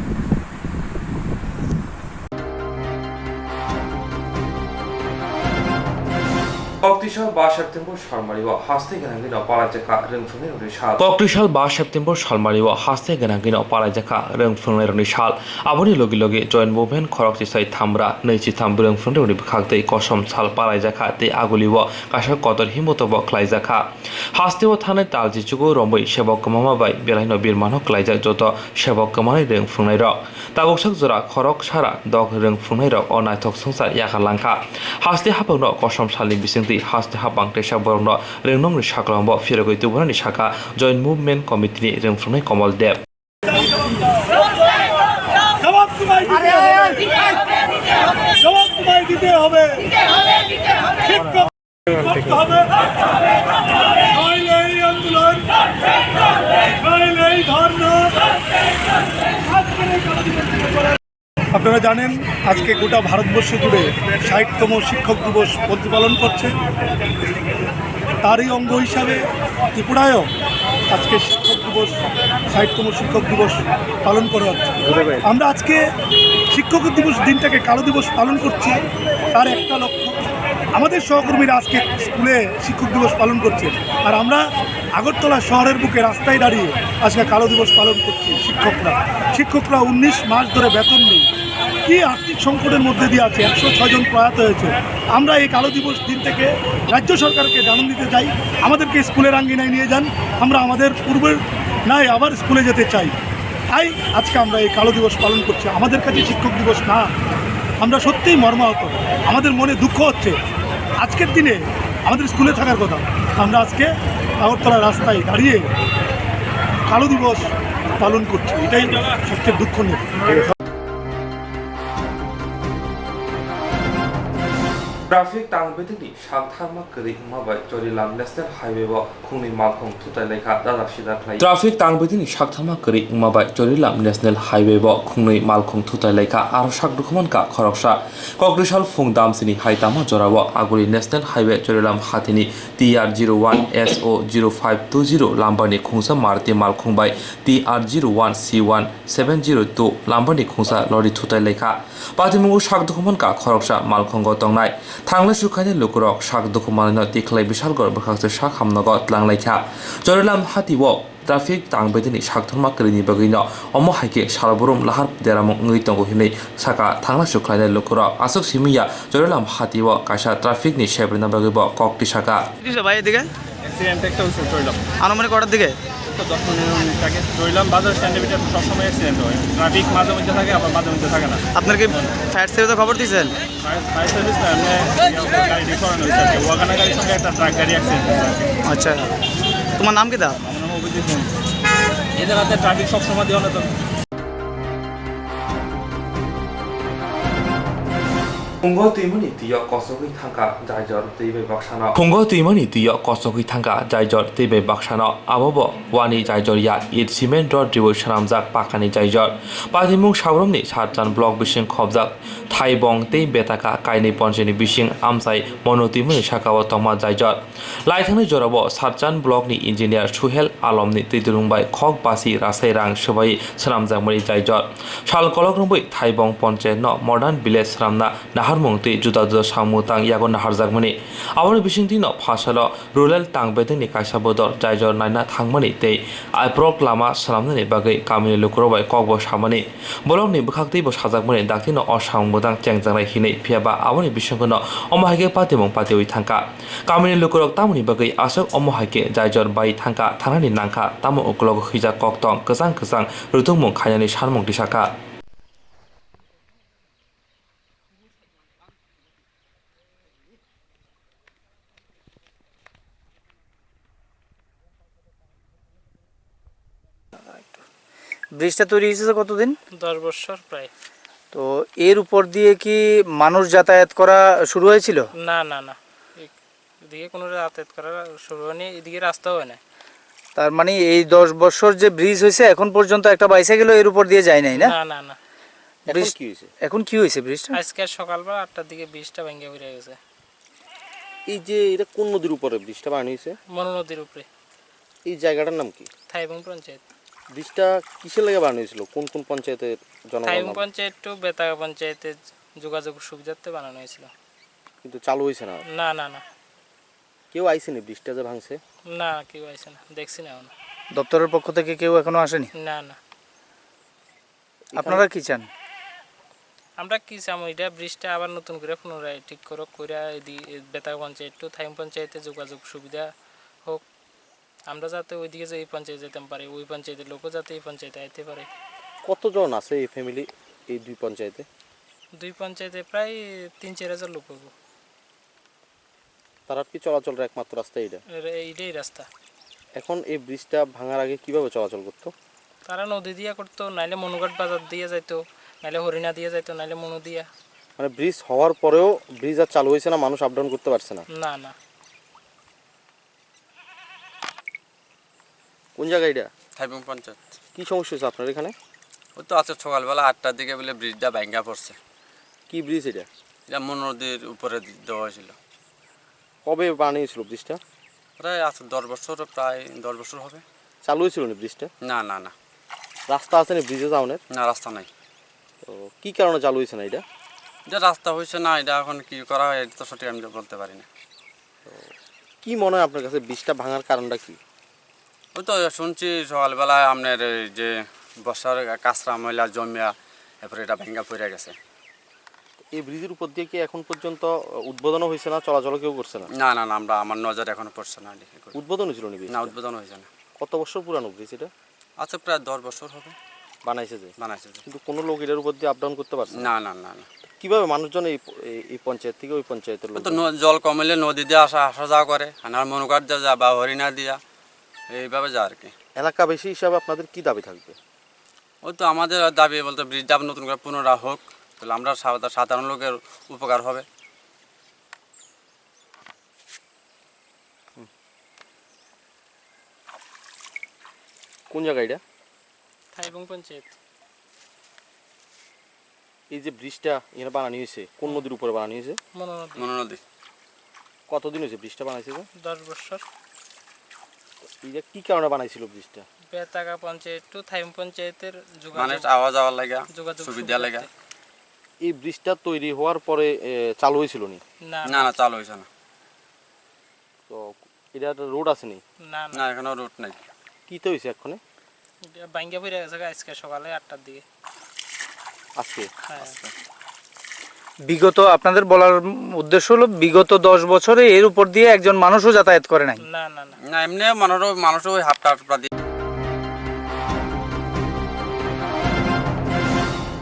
Koktisol ba September salmari o haste gwnangwi no palaijakha rwngphwngnai rokni sal. Koktisol ba September salmari o haste gwnangwi no palaijakha rwngphwngnai rokni sal. Aboni logi logi Joint Movement khorok chisai thamra nwi chitham rwngphwngnai rokni bwkhak tei kosom sal palaijakha tei aguli o kaisa kotor himbo tobo khlaijakha. Haste o thanai tal jichugo romwi sebok kwmama bai belai no birmano khlaijak joto sebok kwmanai rwngphwngnai rok. Tabuksak jora khorok sara dok rwng phungnai rok o naithok swngchar yakarlang kha. Haste haphangno kosom salni bisingtwi haste haphang teisa borokno rwngnokni sakrango phirogwi tubunani sakha Joint Movement Committee ni rwng phungnai Komol Deb. জবাব তোমায় দিতে হবে। জবাব তোমায় দিতে হবে। ঠিক করতে হবে। নইলে এই আন্দোলন, নইলে এই ধর্ণা, আজকের এই কর্মসূচি আপনারা জানেন, আজকে গোটা ভারতবর্ষ জুড়ে ষাটতম শিক্ষক দিবস প্রতিপালন করছে। তারই অঙ্গ হিসাবে ত্রিপুরায়ও আজকে শিক্ষক দিবস, ষাটতম শিক্ষক দিবস পালন করা হচ্ছে। আমরা আজকে শিক্ষক দিবস দিনটাকে কালো দিবস পালন করছি, তার একটা লক্ষ্য, আমাদের সহকর্মীরা আজকে স্কুলে শিক্ষক দিবস পালন করছে, আর আমরা আগরতলা শহরের বুকে রাস্তায় দাঁড়িয়ে আজকে কালো দিবস পালন করছি। শিক্ষকরা, শিক্ষকরা উনিশ মাস ধরে বেতন নেই, কি আর্থিক সংকটের মধ্যে দিয়ে আছে, একশো ছয় জন প্রয়াত হয়েছে। আমরা এই কালো দিবস দিন থেকে রাজ্য সরকারকে জানান দিতে চাই, আমাদেরকে স্কুলের আঙ্গিনায় নিয়ে যান, আমরা আমাদের পূর্বের ন্যায় আবার স্কুলে যেতে চাই। তাই আজকে আমরা এই কালো দিবস পালন করছি। আমাদের কাছে শিক্ষক দিবস না, আমরা সত্যিই মর্মাহত, আমাদের মনে দুঃখ হচ্ছে। আজকের দিনে আমাদের স্কুলে থাকার কথা, আমরা আজকে আগরতলা রাস্তায় দাঁড়িয়ে কালো দিবস পালন করছি, এটাই সবচেয়ে দুঃখনীয়। Traffic tang bedekni sak tharma kwrwi wngma bai Chorilam National Highway o khungnwi malkhung thutai laikha dajak sijak khlai. Traffic tang bedekni sak tharma kwrwi wngma bai Chorilam National Highway o khungnwi malkhung thutai laikha, aro sak dukhumankha khoroksa. Kokri sal phung damsini hai tamo jorao Aguli National Highway Chorilam hatini T R zero one S O zero five two zero lambani khungsa Maruti malkhung bai T R zero one C one seven zero two lambani khungsa lorry thutai laikha. Patimungo sak dukhumankha khoroksa malkhungo tongnai. Thanglai sukhaini lukurok sak dukhumanino tikhlai Bishalgarh bwkhakse sak hamnogo twlanglaikha. Chorilam hatio traffic tang bedekni sak tharma kwrwini bagwino omo hai khe salbrum lahar deramung wngwi tongo hinwi saka thanglai sukhlainai lukurok. Aswk simi ya Chorilam hatio kaisa traffic ni sebrina bagwi bo kok tisaka. কি হয়েছে ভাই এদিকে? অ্যাক্সিডেন্ট একটা হয়েছে, চললাম। আনুমানিক কটার দিকে? তো দশ পনেরো মিনিট আগে চললাম। বাজার স্ট্যান্ডের ভিতরে তো সবসময় অ্যাক্সিডেন্ট হয়, ট্রাফিক মাঝে মধ্যে থাকে, আবার মাঝে মধ্যে থাকে না। আপনার কি ফায়ার সার্ভিসে খবর দিয়েছেন? ফায়ার, ফায়ার সার্ভিস না, এমনি ইয়ে, গাড়ি ডিসঅর্ডার হয়েছে আর কি। ওয়াগন গাড়ির সঙ্গে একটা ট্রাক গাড়ি অ্যাক্সিডেন্ট হয়েছে আর কি। আচ্ছা, তোমার নাম কিতা? আমার নাম অভিজিৎ মণ্ডল। এদের হাতে ট্রাফিক সবসময় দিয়ে অনেক Phungo twimani twiyo kosogwi thangkha jaijor twi bai baksano. Phungo twimani twiyo kosogwi thangkha jaijor twi bai baksano. Abobo wani jaijor ya, it cement rod riwi swnamjak pakani jaijor. Patimung Sabrumni Sarchan block bising khobjak Thaibong tei Betaka kainwi ponchini bising amchai Mono twimani sakao tongma jaijor. Laithangni jorao Sarchan block ni engineer Suhel Alom ni twi dulung bai khok basi rasai rang swbai swnamjakmani jaijor. Sal kolok rwngwi Thaibong ponchayat no modern village swnamna naharmung twi juda juda samung tang yago naharjakmani. Aboni bisingtwi no phasalo rural tang bedekni kaisa bodol jaijor naina thangmani tei aphro lama swnamnani bagwi kamini lukurok bai kokbo samani. Bolokni bwkhaktwibo sajakmani daktino o samung bodang chengjaknai hinwi, phiyaba aboni bisingtwi no omo hai khe patimung patiwi thangkha. Kamini lukurok tamoni bagwi aswk omo hai khe jaijor bai thangkha, thanani nangkha, tamo ukologo hwijak koktong kwchang kwchang rwtwkmung khainani sanmung tisakha. ব্রিজটা তৈরি হয়েছে কতদিন? দশ বছর প্রায়। তো এর উপর দিয়ে কি মানুষ যাতায়াত করা শুরু হয়েছিল? না, না, না। এদিকে কোনো যাতায়াত করা শুরু হয়নি, এদিকে রাস্তাও হয় না। তার মানে এই দশ বছর যে ব্রিজ হয়েছে, এখন পর্যন্ত একটা বাইসাইকেলও এর উপর দিয়ে যায় নাই, না? না, না, না। এখন ব্রিজ কি হয়েছে? এখন কি হয়েছে ব্রিজটা? আজকে সকালবেলা আটটার দিকে ব্রিজটা ভেঙে পড়ে গেছে। এই যে এটা কোন নদীর উপরে ব্রিজটা বানানো হয়েছে? মনু নদীর উপরে। এই জায়গাটার নাম কি? থাইবং পঞ্চায়েত। ব্রিজটা কিসের লাগে বানানো হয়েছিল? কোন কোন পঞ্চায়েতের জনগণ থাইবং নাম? পঞ্চায়েত টু বেতাগা পঞ্চায়েতের যোগাযোগ সুবিধার্থে বানানো হয়েছিল। কিন্তু চালু হয়েছে না? না, না, না। কেউ আইসেনি ব্রিজটা যে ভাঙছে? না, কেউ আইসে না, দেখছি না এখনো। দপ্তরের পক্ষ থেকে কেউ এখনো আসেনি? না, না। এখানে আপনারা কি চান? আমরা কি চাম, এটা ব্রিজটা আবার নতুন করে পুনরায় ঠিক করো, কইরা এদি-, এ বেতাগা পঞ্চায়েত টু থাইবং পঞ্চায়েতে যোগাযোগ সুবিধা হোক। আমরা যাতে ওইদিকে যে এই পঞ্চায়েতে যেতে পারি, ওই পঞ্চায়েতের লোকও যাতে এই পঞ্চায়েতে আইতে পারে। কতজন আছে এই ফ্যামিলি এই দুই পঞ্চায়েতে? দুই পঞ্চায়েতে প্রায় তিন চার হাজার লোক হইব। তারা কি চলাচলের একমাত্র রাস্তা এটা? এর-, এইটাই রাস্তা। এখন এই ব্রিজটা ভাঙার আগে কিভাবে চলাচল করতো? তারা নদী দিয়া করতো, নাইলে মনুঘাট বাজার দিয়া যাইতো, নাইলে হরিণা দিয়া যাইতো, নাইলে মনু দিয়া। মানে ব্রিজ হওয়ার পরেও ব্রিজ আর চালু হয়েছে না, মানুষ আপ ডাউন করতে পারছে না? না, না। কোন জায়গা এটা? থাইবং পঞ্চায়েত। কি সমস্যা হয়েছে আপনার এখানে? ওই তো আজকে সকালবেলা আটটার দিকে বলে ব্রিজটা ভাঙ্গা পড়ছে। কি ব্রিজ এটা? এটা মনু নদীর উপরে দি-, দেওয়া হয়েছিল। কবে বানিয়েছিল ব্রিজটা? প্রায় আজ দশ বছর, প্রায় দশ বছর হবে। চালু হয়েছিল নি ব্রিজটা? না, না, না। রাস্তা আছে নি ব্রিজে যাওনের? না, রাস্তা নাই। তো কি কারণে চালু হয়েছে না এটা? এটা রাস্তা হয়েছে না, এটা এখন কি করা হয়, এটা তো সঠিক আমি বলতে পারি না। কি মনে হয় আপনার কাছে ব্রিজটা ভাঙার কারণটা কি? ওই তো শুনছি সকালবেলায় আপনার এই যে বর্ষার কাঁচরা ময়লা জমিয়া, এরপরে এটা ভেঙে পড়ে গেছে। এই ব্রিজের উপর দিয়ে কি এখন পর্যন্ত উদ্বোধনও হয়েছে না, চলাচলও কেউ করছে না? না, না, না, আমরা, আমার নজরে এখনো পড়ছে না। উদ্বোধন হয়েছিল নি ব্রিজটা? না, উদ্বোধন হয়েছে না। কত বছর পুরানো ব্রিজ এটা? আচ্ছা, প্রায় দশ বছর হবে। বানাইছে যে? বানাইছে যে। কিন্তু কোনো লোক এটার উপর দিয়ে আপ ডাউন করতে পারছে না? না, না, না, না। কিভাবে মানুষজন এই প-, এই, এই পঞ্চায়েত থেকে ওই পঞ্চায়েতের ওই তো লোকজন? ন-, জল কমলে নদী দিয়ে আসা, আসা যাওয়া করে, আর মনুঘাট দিয়ে যা বা হরিণা দিয়া, এইভাবে যায় আর কি। এলাকাবাসী হিসাবে আপনাদের কি দাবি থাকবে? ওই তো আমাদের দাবি বলতে ব্রিজটা আবার নতুন করে পুনরায় হোক, তাহলে আমরা সাধা-, সাধারণ লোকের উপকার হবে। কোন জায়গা এটা? থাইবং পঞ্চায়েত। এই যে ব্রিজটা এখানে বানানো হয়েছে, কোন নদীর উপরে বানানো হয়েছে? মনোনদী। মনোনদী। কতদিন হয়েছে ব্রিজটা বানাইছে যে? দশ বছর। এটা কি কারণে বানাইছিল ব্রিজটা? বেতাগা পঞ্চায়েত টু থাইবং পঞ্চায়েতের যোগাযোগ, মানুষ আওয়া যাওয়ার লাগা, যোগাযোগ সুবিধা লাগা। সুবিধার্থে। এই ব্রিজটা তৈরি হওয়ার পরে, এ, চালু হয়েছিল নি? না, না, না। না, চালু হয়েছে না। তো এটা একটা রোড আছে নি? না, না। না, এখনো রোড নাই। কিতে হয়েছে এক্ষণে? এটা ভাঙ্গা পড়ে গেছে গা আজকে সকালে আটটার দিকে। আজকে? হ্যাঁ। আজকে। বিগত, আপনাদের বলার উদ্দেশ্য হলো, বিগত দশ বছরে এর উপর দিয়ে একজন মানুষও যাতায়াত করে নাই। না, না, না। না, এমনি মানুষও, মানুষও ওই হাফটা হাফটা দিয়ে।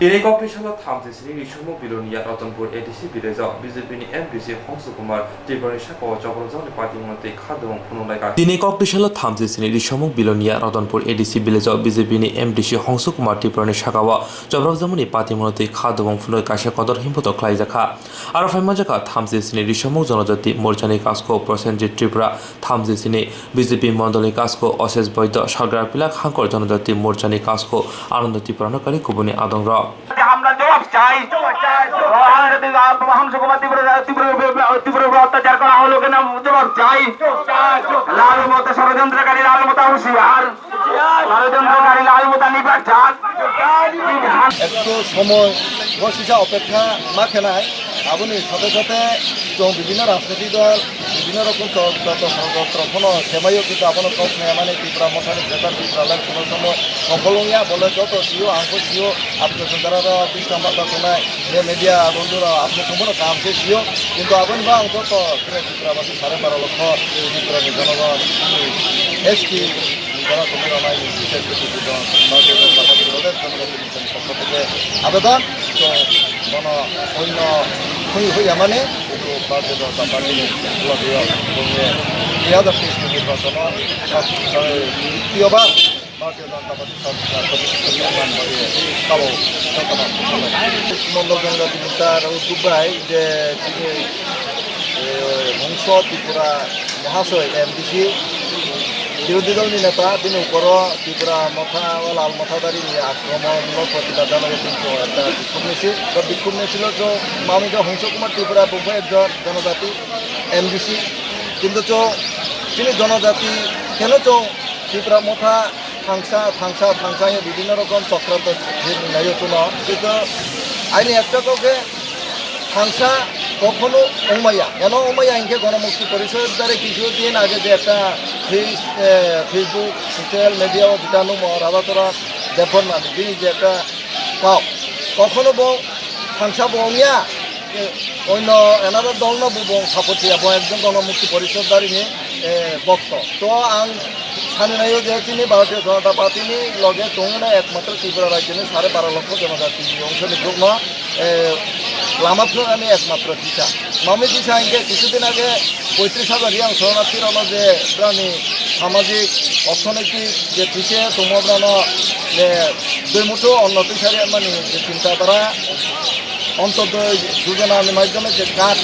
Tini kokni salo thamchi sini Risomuk Bilonia Ratanpur A D C village o B J P ni M D C Hongsu Kumar Tripura ni saka o Chokrojakni party mwnwi twi kha dwbang phunuk lai kha. Tini kokni salo thamchi sini Risomuk Bilonia Ratanpur A D C village o B J P ni M D C Hongsu Kumar Tripura ni saka o Chokrojakmani party mwnwi twi kha dwbang phunuk kaisa kotor himputo khlai jak kha. Aro phai manjak kha thamchi sini Risomuk Jonojati Morcha ni kasko Prosenjit Tripura, thamchi sini B J P mondolni kasko Osesh Boido, Sargra Pilak Hangkor Jonojati Morcha ni kasko Anando Tripura no kari kubuni adong rok. আমরা জবাব চাই। রোহাঙ্গা তীব্র, রোহাঙ্গা সুকুমার তীব্র, তীব্র, তীব্র অত্যাচার করা হলো কেন? জবাব চাই। লাল মতো ষড়যন্ত্রকারী, লাল মতো হুঁশিয়ার। ষড়যন্ত্রকারী লাল মতো নিপাত যাক। একটু সময় বসিসা অপেক্ষা না খেলায়, আপনি সাথে সাথে চৌ-, বিভিন্ন রাজনৈতিক দল, বিভিন্ন রকম চ-, যত ষড়যন্ত্র কোনো সেবাইও কিন্তু এখনো কাউকে মানে ত্রিপুরা মশানি ভেতর ত্রিপুরা লাইন কোনো সময় সফল হইয়া বলে যত সিও আঙ্কো সিও আপনি সন্তানরা বিশ্রাম বাতা কোনায় যে মিডিয়া বন্ধুরা আপনি সম্পূর্ণ কাম শেষ সিও কিন্তু আপনি বা অন্তত পুরো ত্রিপুরাবাসী সাড়ে বারো লক্ষ ত্রিপুরার জনগণ এসটি যারা তুমি আমার বিশেষ করে ভারতীয় জনতা পার্টি দলের জনগণ পক্ষ থেকে আবেদন তো কোনো অন্য খুঁই হইয়া মানে কিন্তু ভারতীয় জনতা পার্টি লগে দুই হাজার তেইশ নির্বাচন দ্বিতীয়বার ভারতীয় জনতা পার্টি সরকার প্রতিষ্ঠিত নির্মাণ করে তাও মন্ডল জনজাতি মোর্চার উদ্যোগ ভাই যে তিনি হংস ত্রিপুরা মহাশয় এমডিসি বিরোধী দলনি নেতা তিনি উপর ত্রিপুরা মথা ও লাল মথাদারি নিয়ে আক্রমণমূলক প্রতিবাদ জানাবে কিন্তু একটা বিক্ষোভ মিছিল। তো বিক্ষোভ মিছিল তো মামিকা হংস কুমার ত্রিপুরা বুফে একজন জনজাতি এমডিসি কিন্তু তো তিনি জনজাতি কেন তো ত্রিপুরা মথা থাংসা থাংসা থাংসা বিভিন্ন রকম চক্রান্ত নাইও তো কিন্তু আইনি একটা কাউকে থাংসা কখনো অমাইয়া। কেন অমাইয়া? ইনকে গণমুক্তি পরিষদ দ্বারা কিছুদিন আগে যে একটা ফেস-, এ, Facebook, সোশ্যাল মিডিয়াও যেটা নুমো রাধাচরণ দেববর্মা, বিনি যে একটা কাউ, কখনো বো থাংসা বো অমিয়া, এ, অন্য এনারা দল না বো বো সাপোর্ট দিয়া, বো একজন গণমুক্তি পরিষদ দারিনি, এ, ভক্ত। তো আং সানি নাইও যে চিনি ভারতীয় জনতা পার্টি নি লগে তংনা একমাত্র ত্রিপুরা রাজ্য নি সাড়ে বারো লক্ষ জনজাতি অংশ নি গ্রুপ না এ, lama phwnani ekmatro tisa. Mami tisa hinkhe kisudin age poitris hajar yang shoronathi rokno je brani samajik, orthonoitik je tisa tongma brano je dui muthu onno tisa riyamani je chinta dhara, Antyodoi Yojana ni maidhyome je card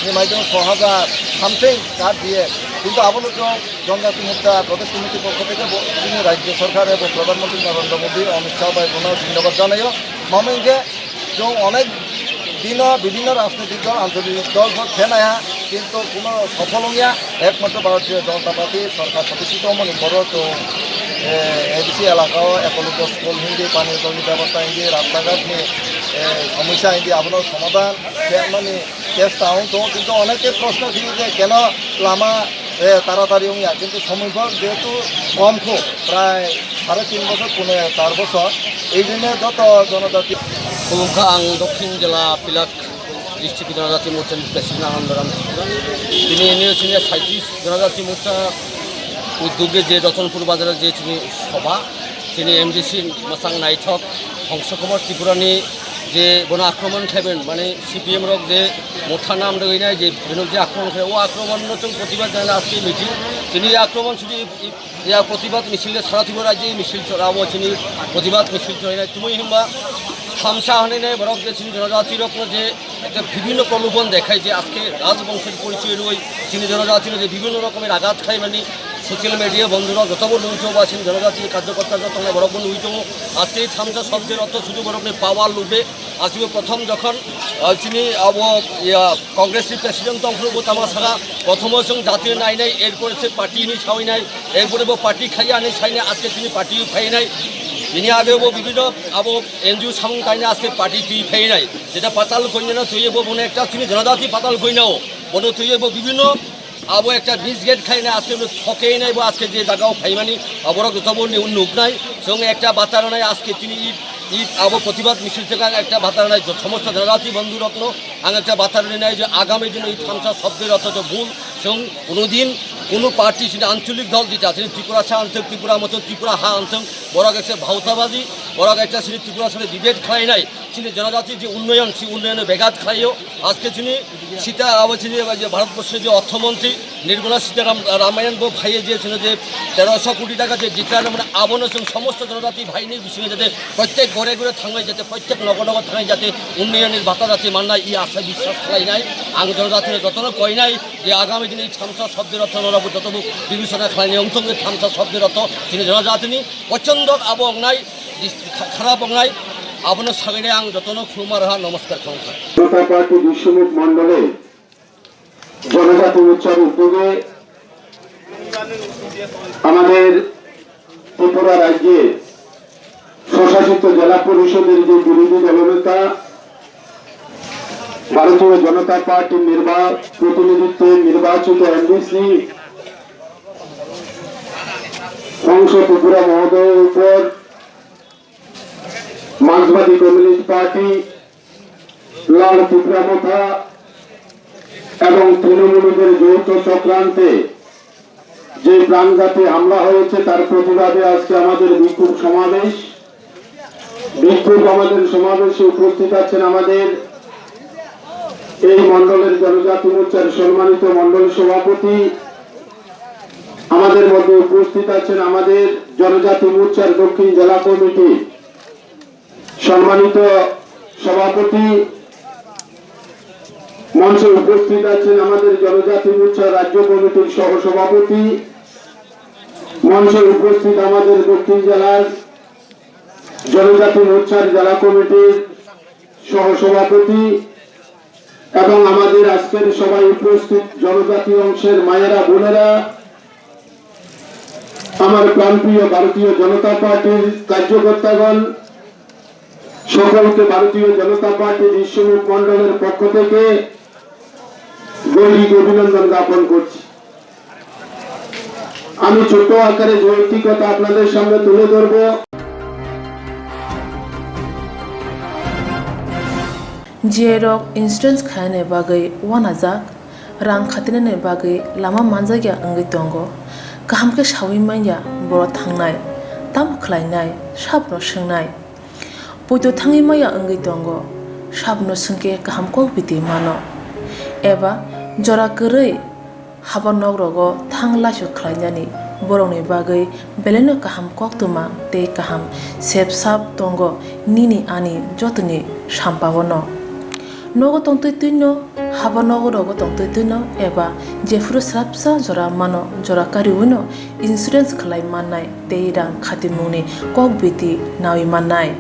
ni maidhyome soi hajar something card diye. Kintu abono chwng Janjati Morcha Pradesh Committee pokho theke bo chini rajya sarkar ebong Pradhan Mantri Narendra Modi, Amit Shah bai bono dhonnobad janaio. Mami hinkhe Chwng onek dino bibhinno rajnoitik dol, anchalik dol pho khenaiha, kintu kuno sophol wngya. Ekmatro Bharatiya Janata Party sorkar protishthito wngmani borok chwng, eh, A D C elaka o ekological school hindi, pani jolni bebosta hindi, rasta ghat ni, eh, somosya hindi, abono somadhan khe mani chesta wng tongo, kintu oneke proshno khiyo je keno lama eh, taratari wngya, kintu somoi bo jehetu kom kho, prai sare tin bochor, pune char bochor, ei jone joto jonojati. Khulumkha, ang Dokhin Jela Pilak District Jonojati Morcha ni President Anandaram Tripura. Tini ini chini saitris Jonojati Morcha uddoge je Ratanpur Bazar je chini sobha, chini M D C mwchang naithok Hongso Kumar Tripura ni je bono akromon khlaiben, mane C P M rok je motha nam rwinai je bino je akromon khlai, o akromon no chwng protibad janai aske meeting. Chini akromon chini ya protibad misil le sara Tripura rajye misil chora, abo chini protibad misil chorinai tumui himba thamsa hanai nai borok je chini jonojati rok no je একটা বিভিন্ন প্রলোভন দেখায় যে আজকে রাজবংশের পরিচয় রই, চীন জনজাতির যে বিভিন্ন রকমের আঘাত খায়, মানে Social media বন্ধুরা যতবো নুইতো বা সিন জনজাতি কার্যকর্তা যত নাই বরক নুইতো আজকে এই থামসা শব্দের অর্থ শুধু বরক নি পাওয়ার লোভে আজকে প্রথম যখন আহ, চিনি আবো ইয়া কংগ্রেসের প্রেসিডেন্ট তখন তামা সারা প্রথম সং জাতীয় নাই নাই এরপরে সে পার্টি নি সাই নাই এরপরে বো পার্টি খাইয়া আনি সাই নাই আজকে তিনি পার্টি খাই নাই। তিনি আগেও বিভিন্ন আবো এনজিও সামুং তাই না আজকে পার্টি তুই খাই নাই যেটা পাতাল কইনা না তুই বো মনে একটা চিনি জনজাতি পাতাল কইনাও বনো তুই বো বিভিন্ন abo ekta misguide khlaina aske no thoke nai bo aske je jagao phaimani aborok joto bo nuknai chwng ekta bata rwnai aske tini i i abo protibad misil thwkang ekta bata rwnai somosto janajati bondhu rokno ang ekta bata rwnai je agami dino i thamsa shobder ortho je bhul chwng kono din kono party sini ancholik dol dita sini Tripura sa anthok Tripura moto Tripura ha anthok borok ekta bhautabaji borok ekta sini Tripura sani debate khlainai sini janajati je unnoyon si unnoyone begat khlaio aske sini Sita abo chini eba je Bharatborsho je orthomantri Nirmala Sitaram Ramayan bo phaiye je chini je terosho koti taka je declare mane abono chwng somosto jonojati bhaini bisingo jate prottek gore gore thangnai jate prottek nogo nogo thangnai jate unnayonni bata jate mannai i asha biswas khlainai ang jonojatino jotono koinai je agami dini thamsa shobder ortho norok jotobo bibechona khlainai wngthong je thamsa shobder ortho chini jonojatini pochondok abo wngnai kharap wngnai abono saginai ang jotono khulumar ha nomoskar khlainkha. জনতা পার্টি বিশ্বনাথ মণ্ডলে জনজাতি মোর্চার উদ্যোগে আমাদের ত্রিপুরা রাজ্যে স্বশাসিত জেলা পরিষদের যে বিরোধী দলনেতা ভারতীয় জনতা পার্টির নির্বা-, প্রতিনিধিত্বে নির্বাচিত এমডিসি হংস ত্রিপুরা মহোদয়ের উপর মার্ক্সবাদী কমিউনিস্ট পার্টি, লাল ত্রিপুরা মথা এবং তৃণমূলীদের যৌথ চক্রান্তে যে প্রাণঘাতী হামলা হয়েছে, তার প্রতিবাদে আজকে আমাদের বিক্ষোভ সমাবেশ। বিক্ষোভ আমাদের সমাবেশে উপস্থিত আছেন আমাদের এই মণ্ডলের জনজাতি মোর্চার সম্মানিত মণ্ডল সভাপতি, আমাদের মধ্যে উপস্থিত আছেন আমাদের জনজাতি মোর্চার দক্ষিণ জেলা কমিটি সম্মানিত সভাপতি, মঞ্চে উপস্থিত আছেন আমাদের জনজাতি মোর্চা রাজ্য কমিটির সহ সভাপতি, মঞ্চে উপস্থিত আমাদের দক্ষিণ জেলার জনজাতি মোর্চার জেলা কমিটির সহ সভাপতি এবং আমাদের আজকের সভায় উপস্থিত জনজাতি অংশের মায়েরা বোনেরা, আমার প্রাণপ্রিয় ভারতীয় জনতা পার্টির কার্যকর্তাগণ, সকলকে ভারতীয় জনতা পার্টি বিশ্বনাথ মণ্ডলের পক্ষ থেকে দৈনিক অভিনন্দন জ্ঞাপন করছি। আমি ছোট্ট আকারে যৌক্তিকতা আপনাদের সামনে তুলে ধরব। J I rok insurance khainani bagwi uanajak, rang khatinani bagwi lama manjakya wngwi tongo. Kaham khe saui manya borok thangnai, tamo khlainai, sabono swngnai. Poito thangwi maya wngwi tongo, sabono swngkhe kaham kok biti mano. Eba jora kwrwi haba nok rogo thang laisu khlainani borokni bagwi belaino kaham koktwma tei kaham sep sap tongo nini ani jotoni sampao no. Nogo tongtwi twino, haba nogo rogo tongtwi twino eba jephuru swrapsa jora mano jora kariwino insurance khlai mannai tei rang khatimungni kok biti nawi mannai.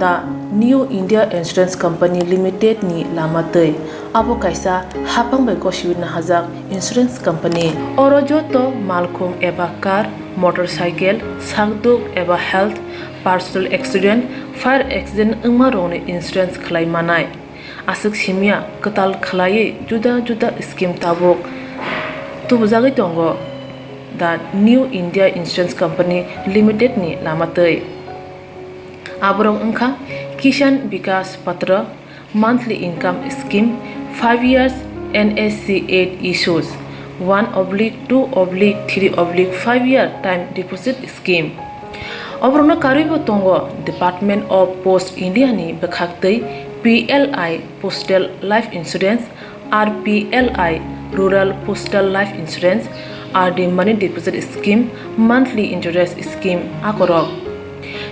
The New India Insurance Company Limited ni lama twi. Abo kaisa haphang bai gosiwi nahajak insurance company. Oro joto malkhung eba car, motorcycle, sakduk eba health, personal accident, fire accident wngma rokni insurance khlai manai. Aswk simya kwtal khlaiwi juda juda scheme tabuk tubujagwi tongo the New India Insurance Company Limited ni lama twi. Aborok wngkha Kisan Vikas Patra, monthly income scheme, five years N S C eight issues, one oblique two oblique three oblique five year time deposit scheme. Oborokno karwibo tongo Department of Post India ni bwkhaktwi P L I Postal Life Insurance, R P L I Rural Postal Life Insurance, R D Money Deposit Scheme, Monthly Interest Scheme akorok.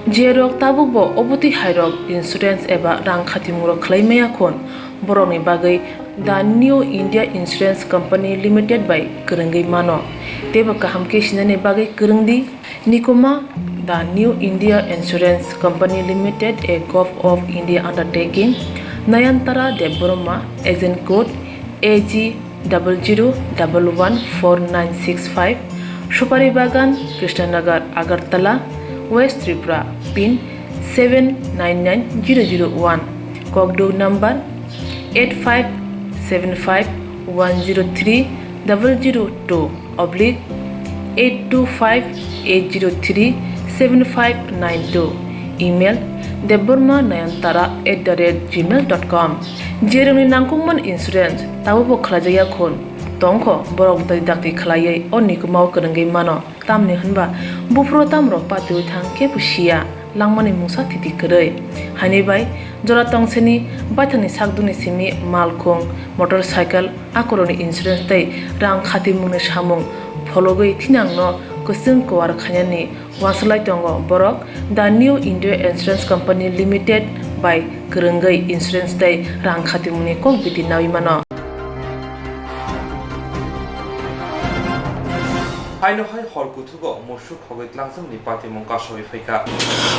Jerok tabukbo obotwi hairok insurance eba rang khatimungrok khlai maya khun, borokni bagwi The New India Insurance Company Limited bai kwrwngwi mano. Teibo kaham khe sinani bagwi kwrwng di. Nikuma, The New India Insurance Company Limited, a Govt of India undertaking. Nayantara Debbarma, agent code A G double zero double one four nine six five, Supari Bagan, Krishnanagar, Agartala, West Tripura, pin seven nine nine zero zero one, kokduk number eight five seven five one zero three double zero two oblique eight two five eight zero three seven five nine two, email debbarma nayantara at the rate gmail dot com. Jerwngni nangkukmani insurance tabukbo khlaijakya khun tongkho, borok twi dakti khlaiwi o Nikumao kwrwngwi mano. Tamni hwnba buphuru tamrok patiwi thang kebo siya, langmani mungsa thiti kwrwi. Haini bai jora tongseni baithangni sakdukni simi malkhung, motorcycle, akorokni insurance tei rang khatimungni samung phologwi thinangno kwchwng kwar khainani uansuk lai tongo borok. The New India Insurance Company Limited bai kwrwngwi insurance tei rang khatimungni kok biti naui mano. Haino hai hor kuthugo musuk khogwi tlangjakmani patimung kasaui phaikha.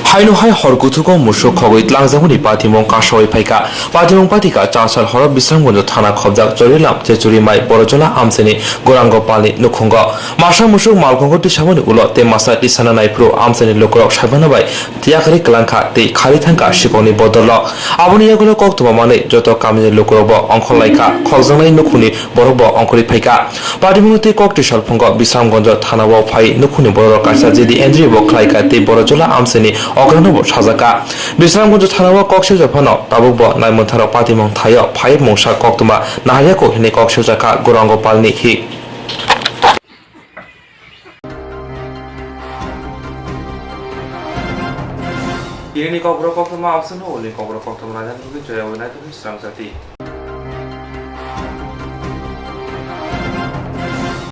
Haino hai hor kuthugo musuk khogwi tlangjakmani patimung kasaui phaikha. Patimung patikha Chasal horo Bisramganj thana khobjak Chorilam Chechuri mai Borojola amchaini Gorang Gopalni nukhungo. Masa musuk malkhungo tisamani ulo tei masa tisana naiphuru amchaini lukurok saimano bai yakarwi kwlangkha tei kharwi thangkha sikokni bodolo. Aboni yagulo koktwma manwi joto kamini lukurokbo ongkhorlaikha, khokjaknai nukhungni borokbo ongkhorwi phaikha. Patimungni twi kok twi salphungo Bisramganj thanao phai nukhungni bororok kaisa G D entry bo khlaikha tei Borojola amchaini okranobo sajakha. Bisramganj thanao kok sijak phano tabukbo naimuntharok patimung thaio phai mungsa koktwma naharya kok hinwi kok sijakha Gorang Gopalni hi. Tini ni kokborok koktwma option no uli kokborok koktwma naina nugwi joya wi naitugwi srang jati.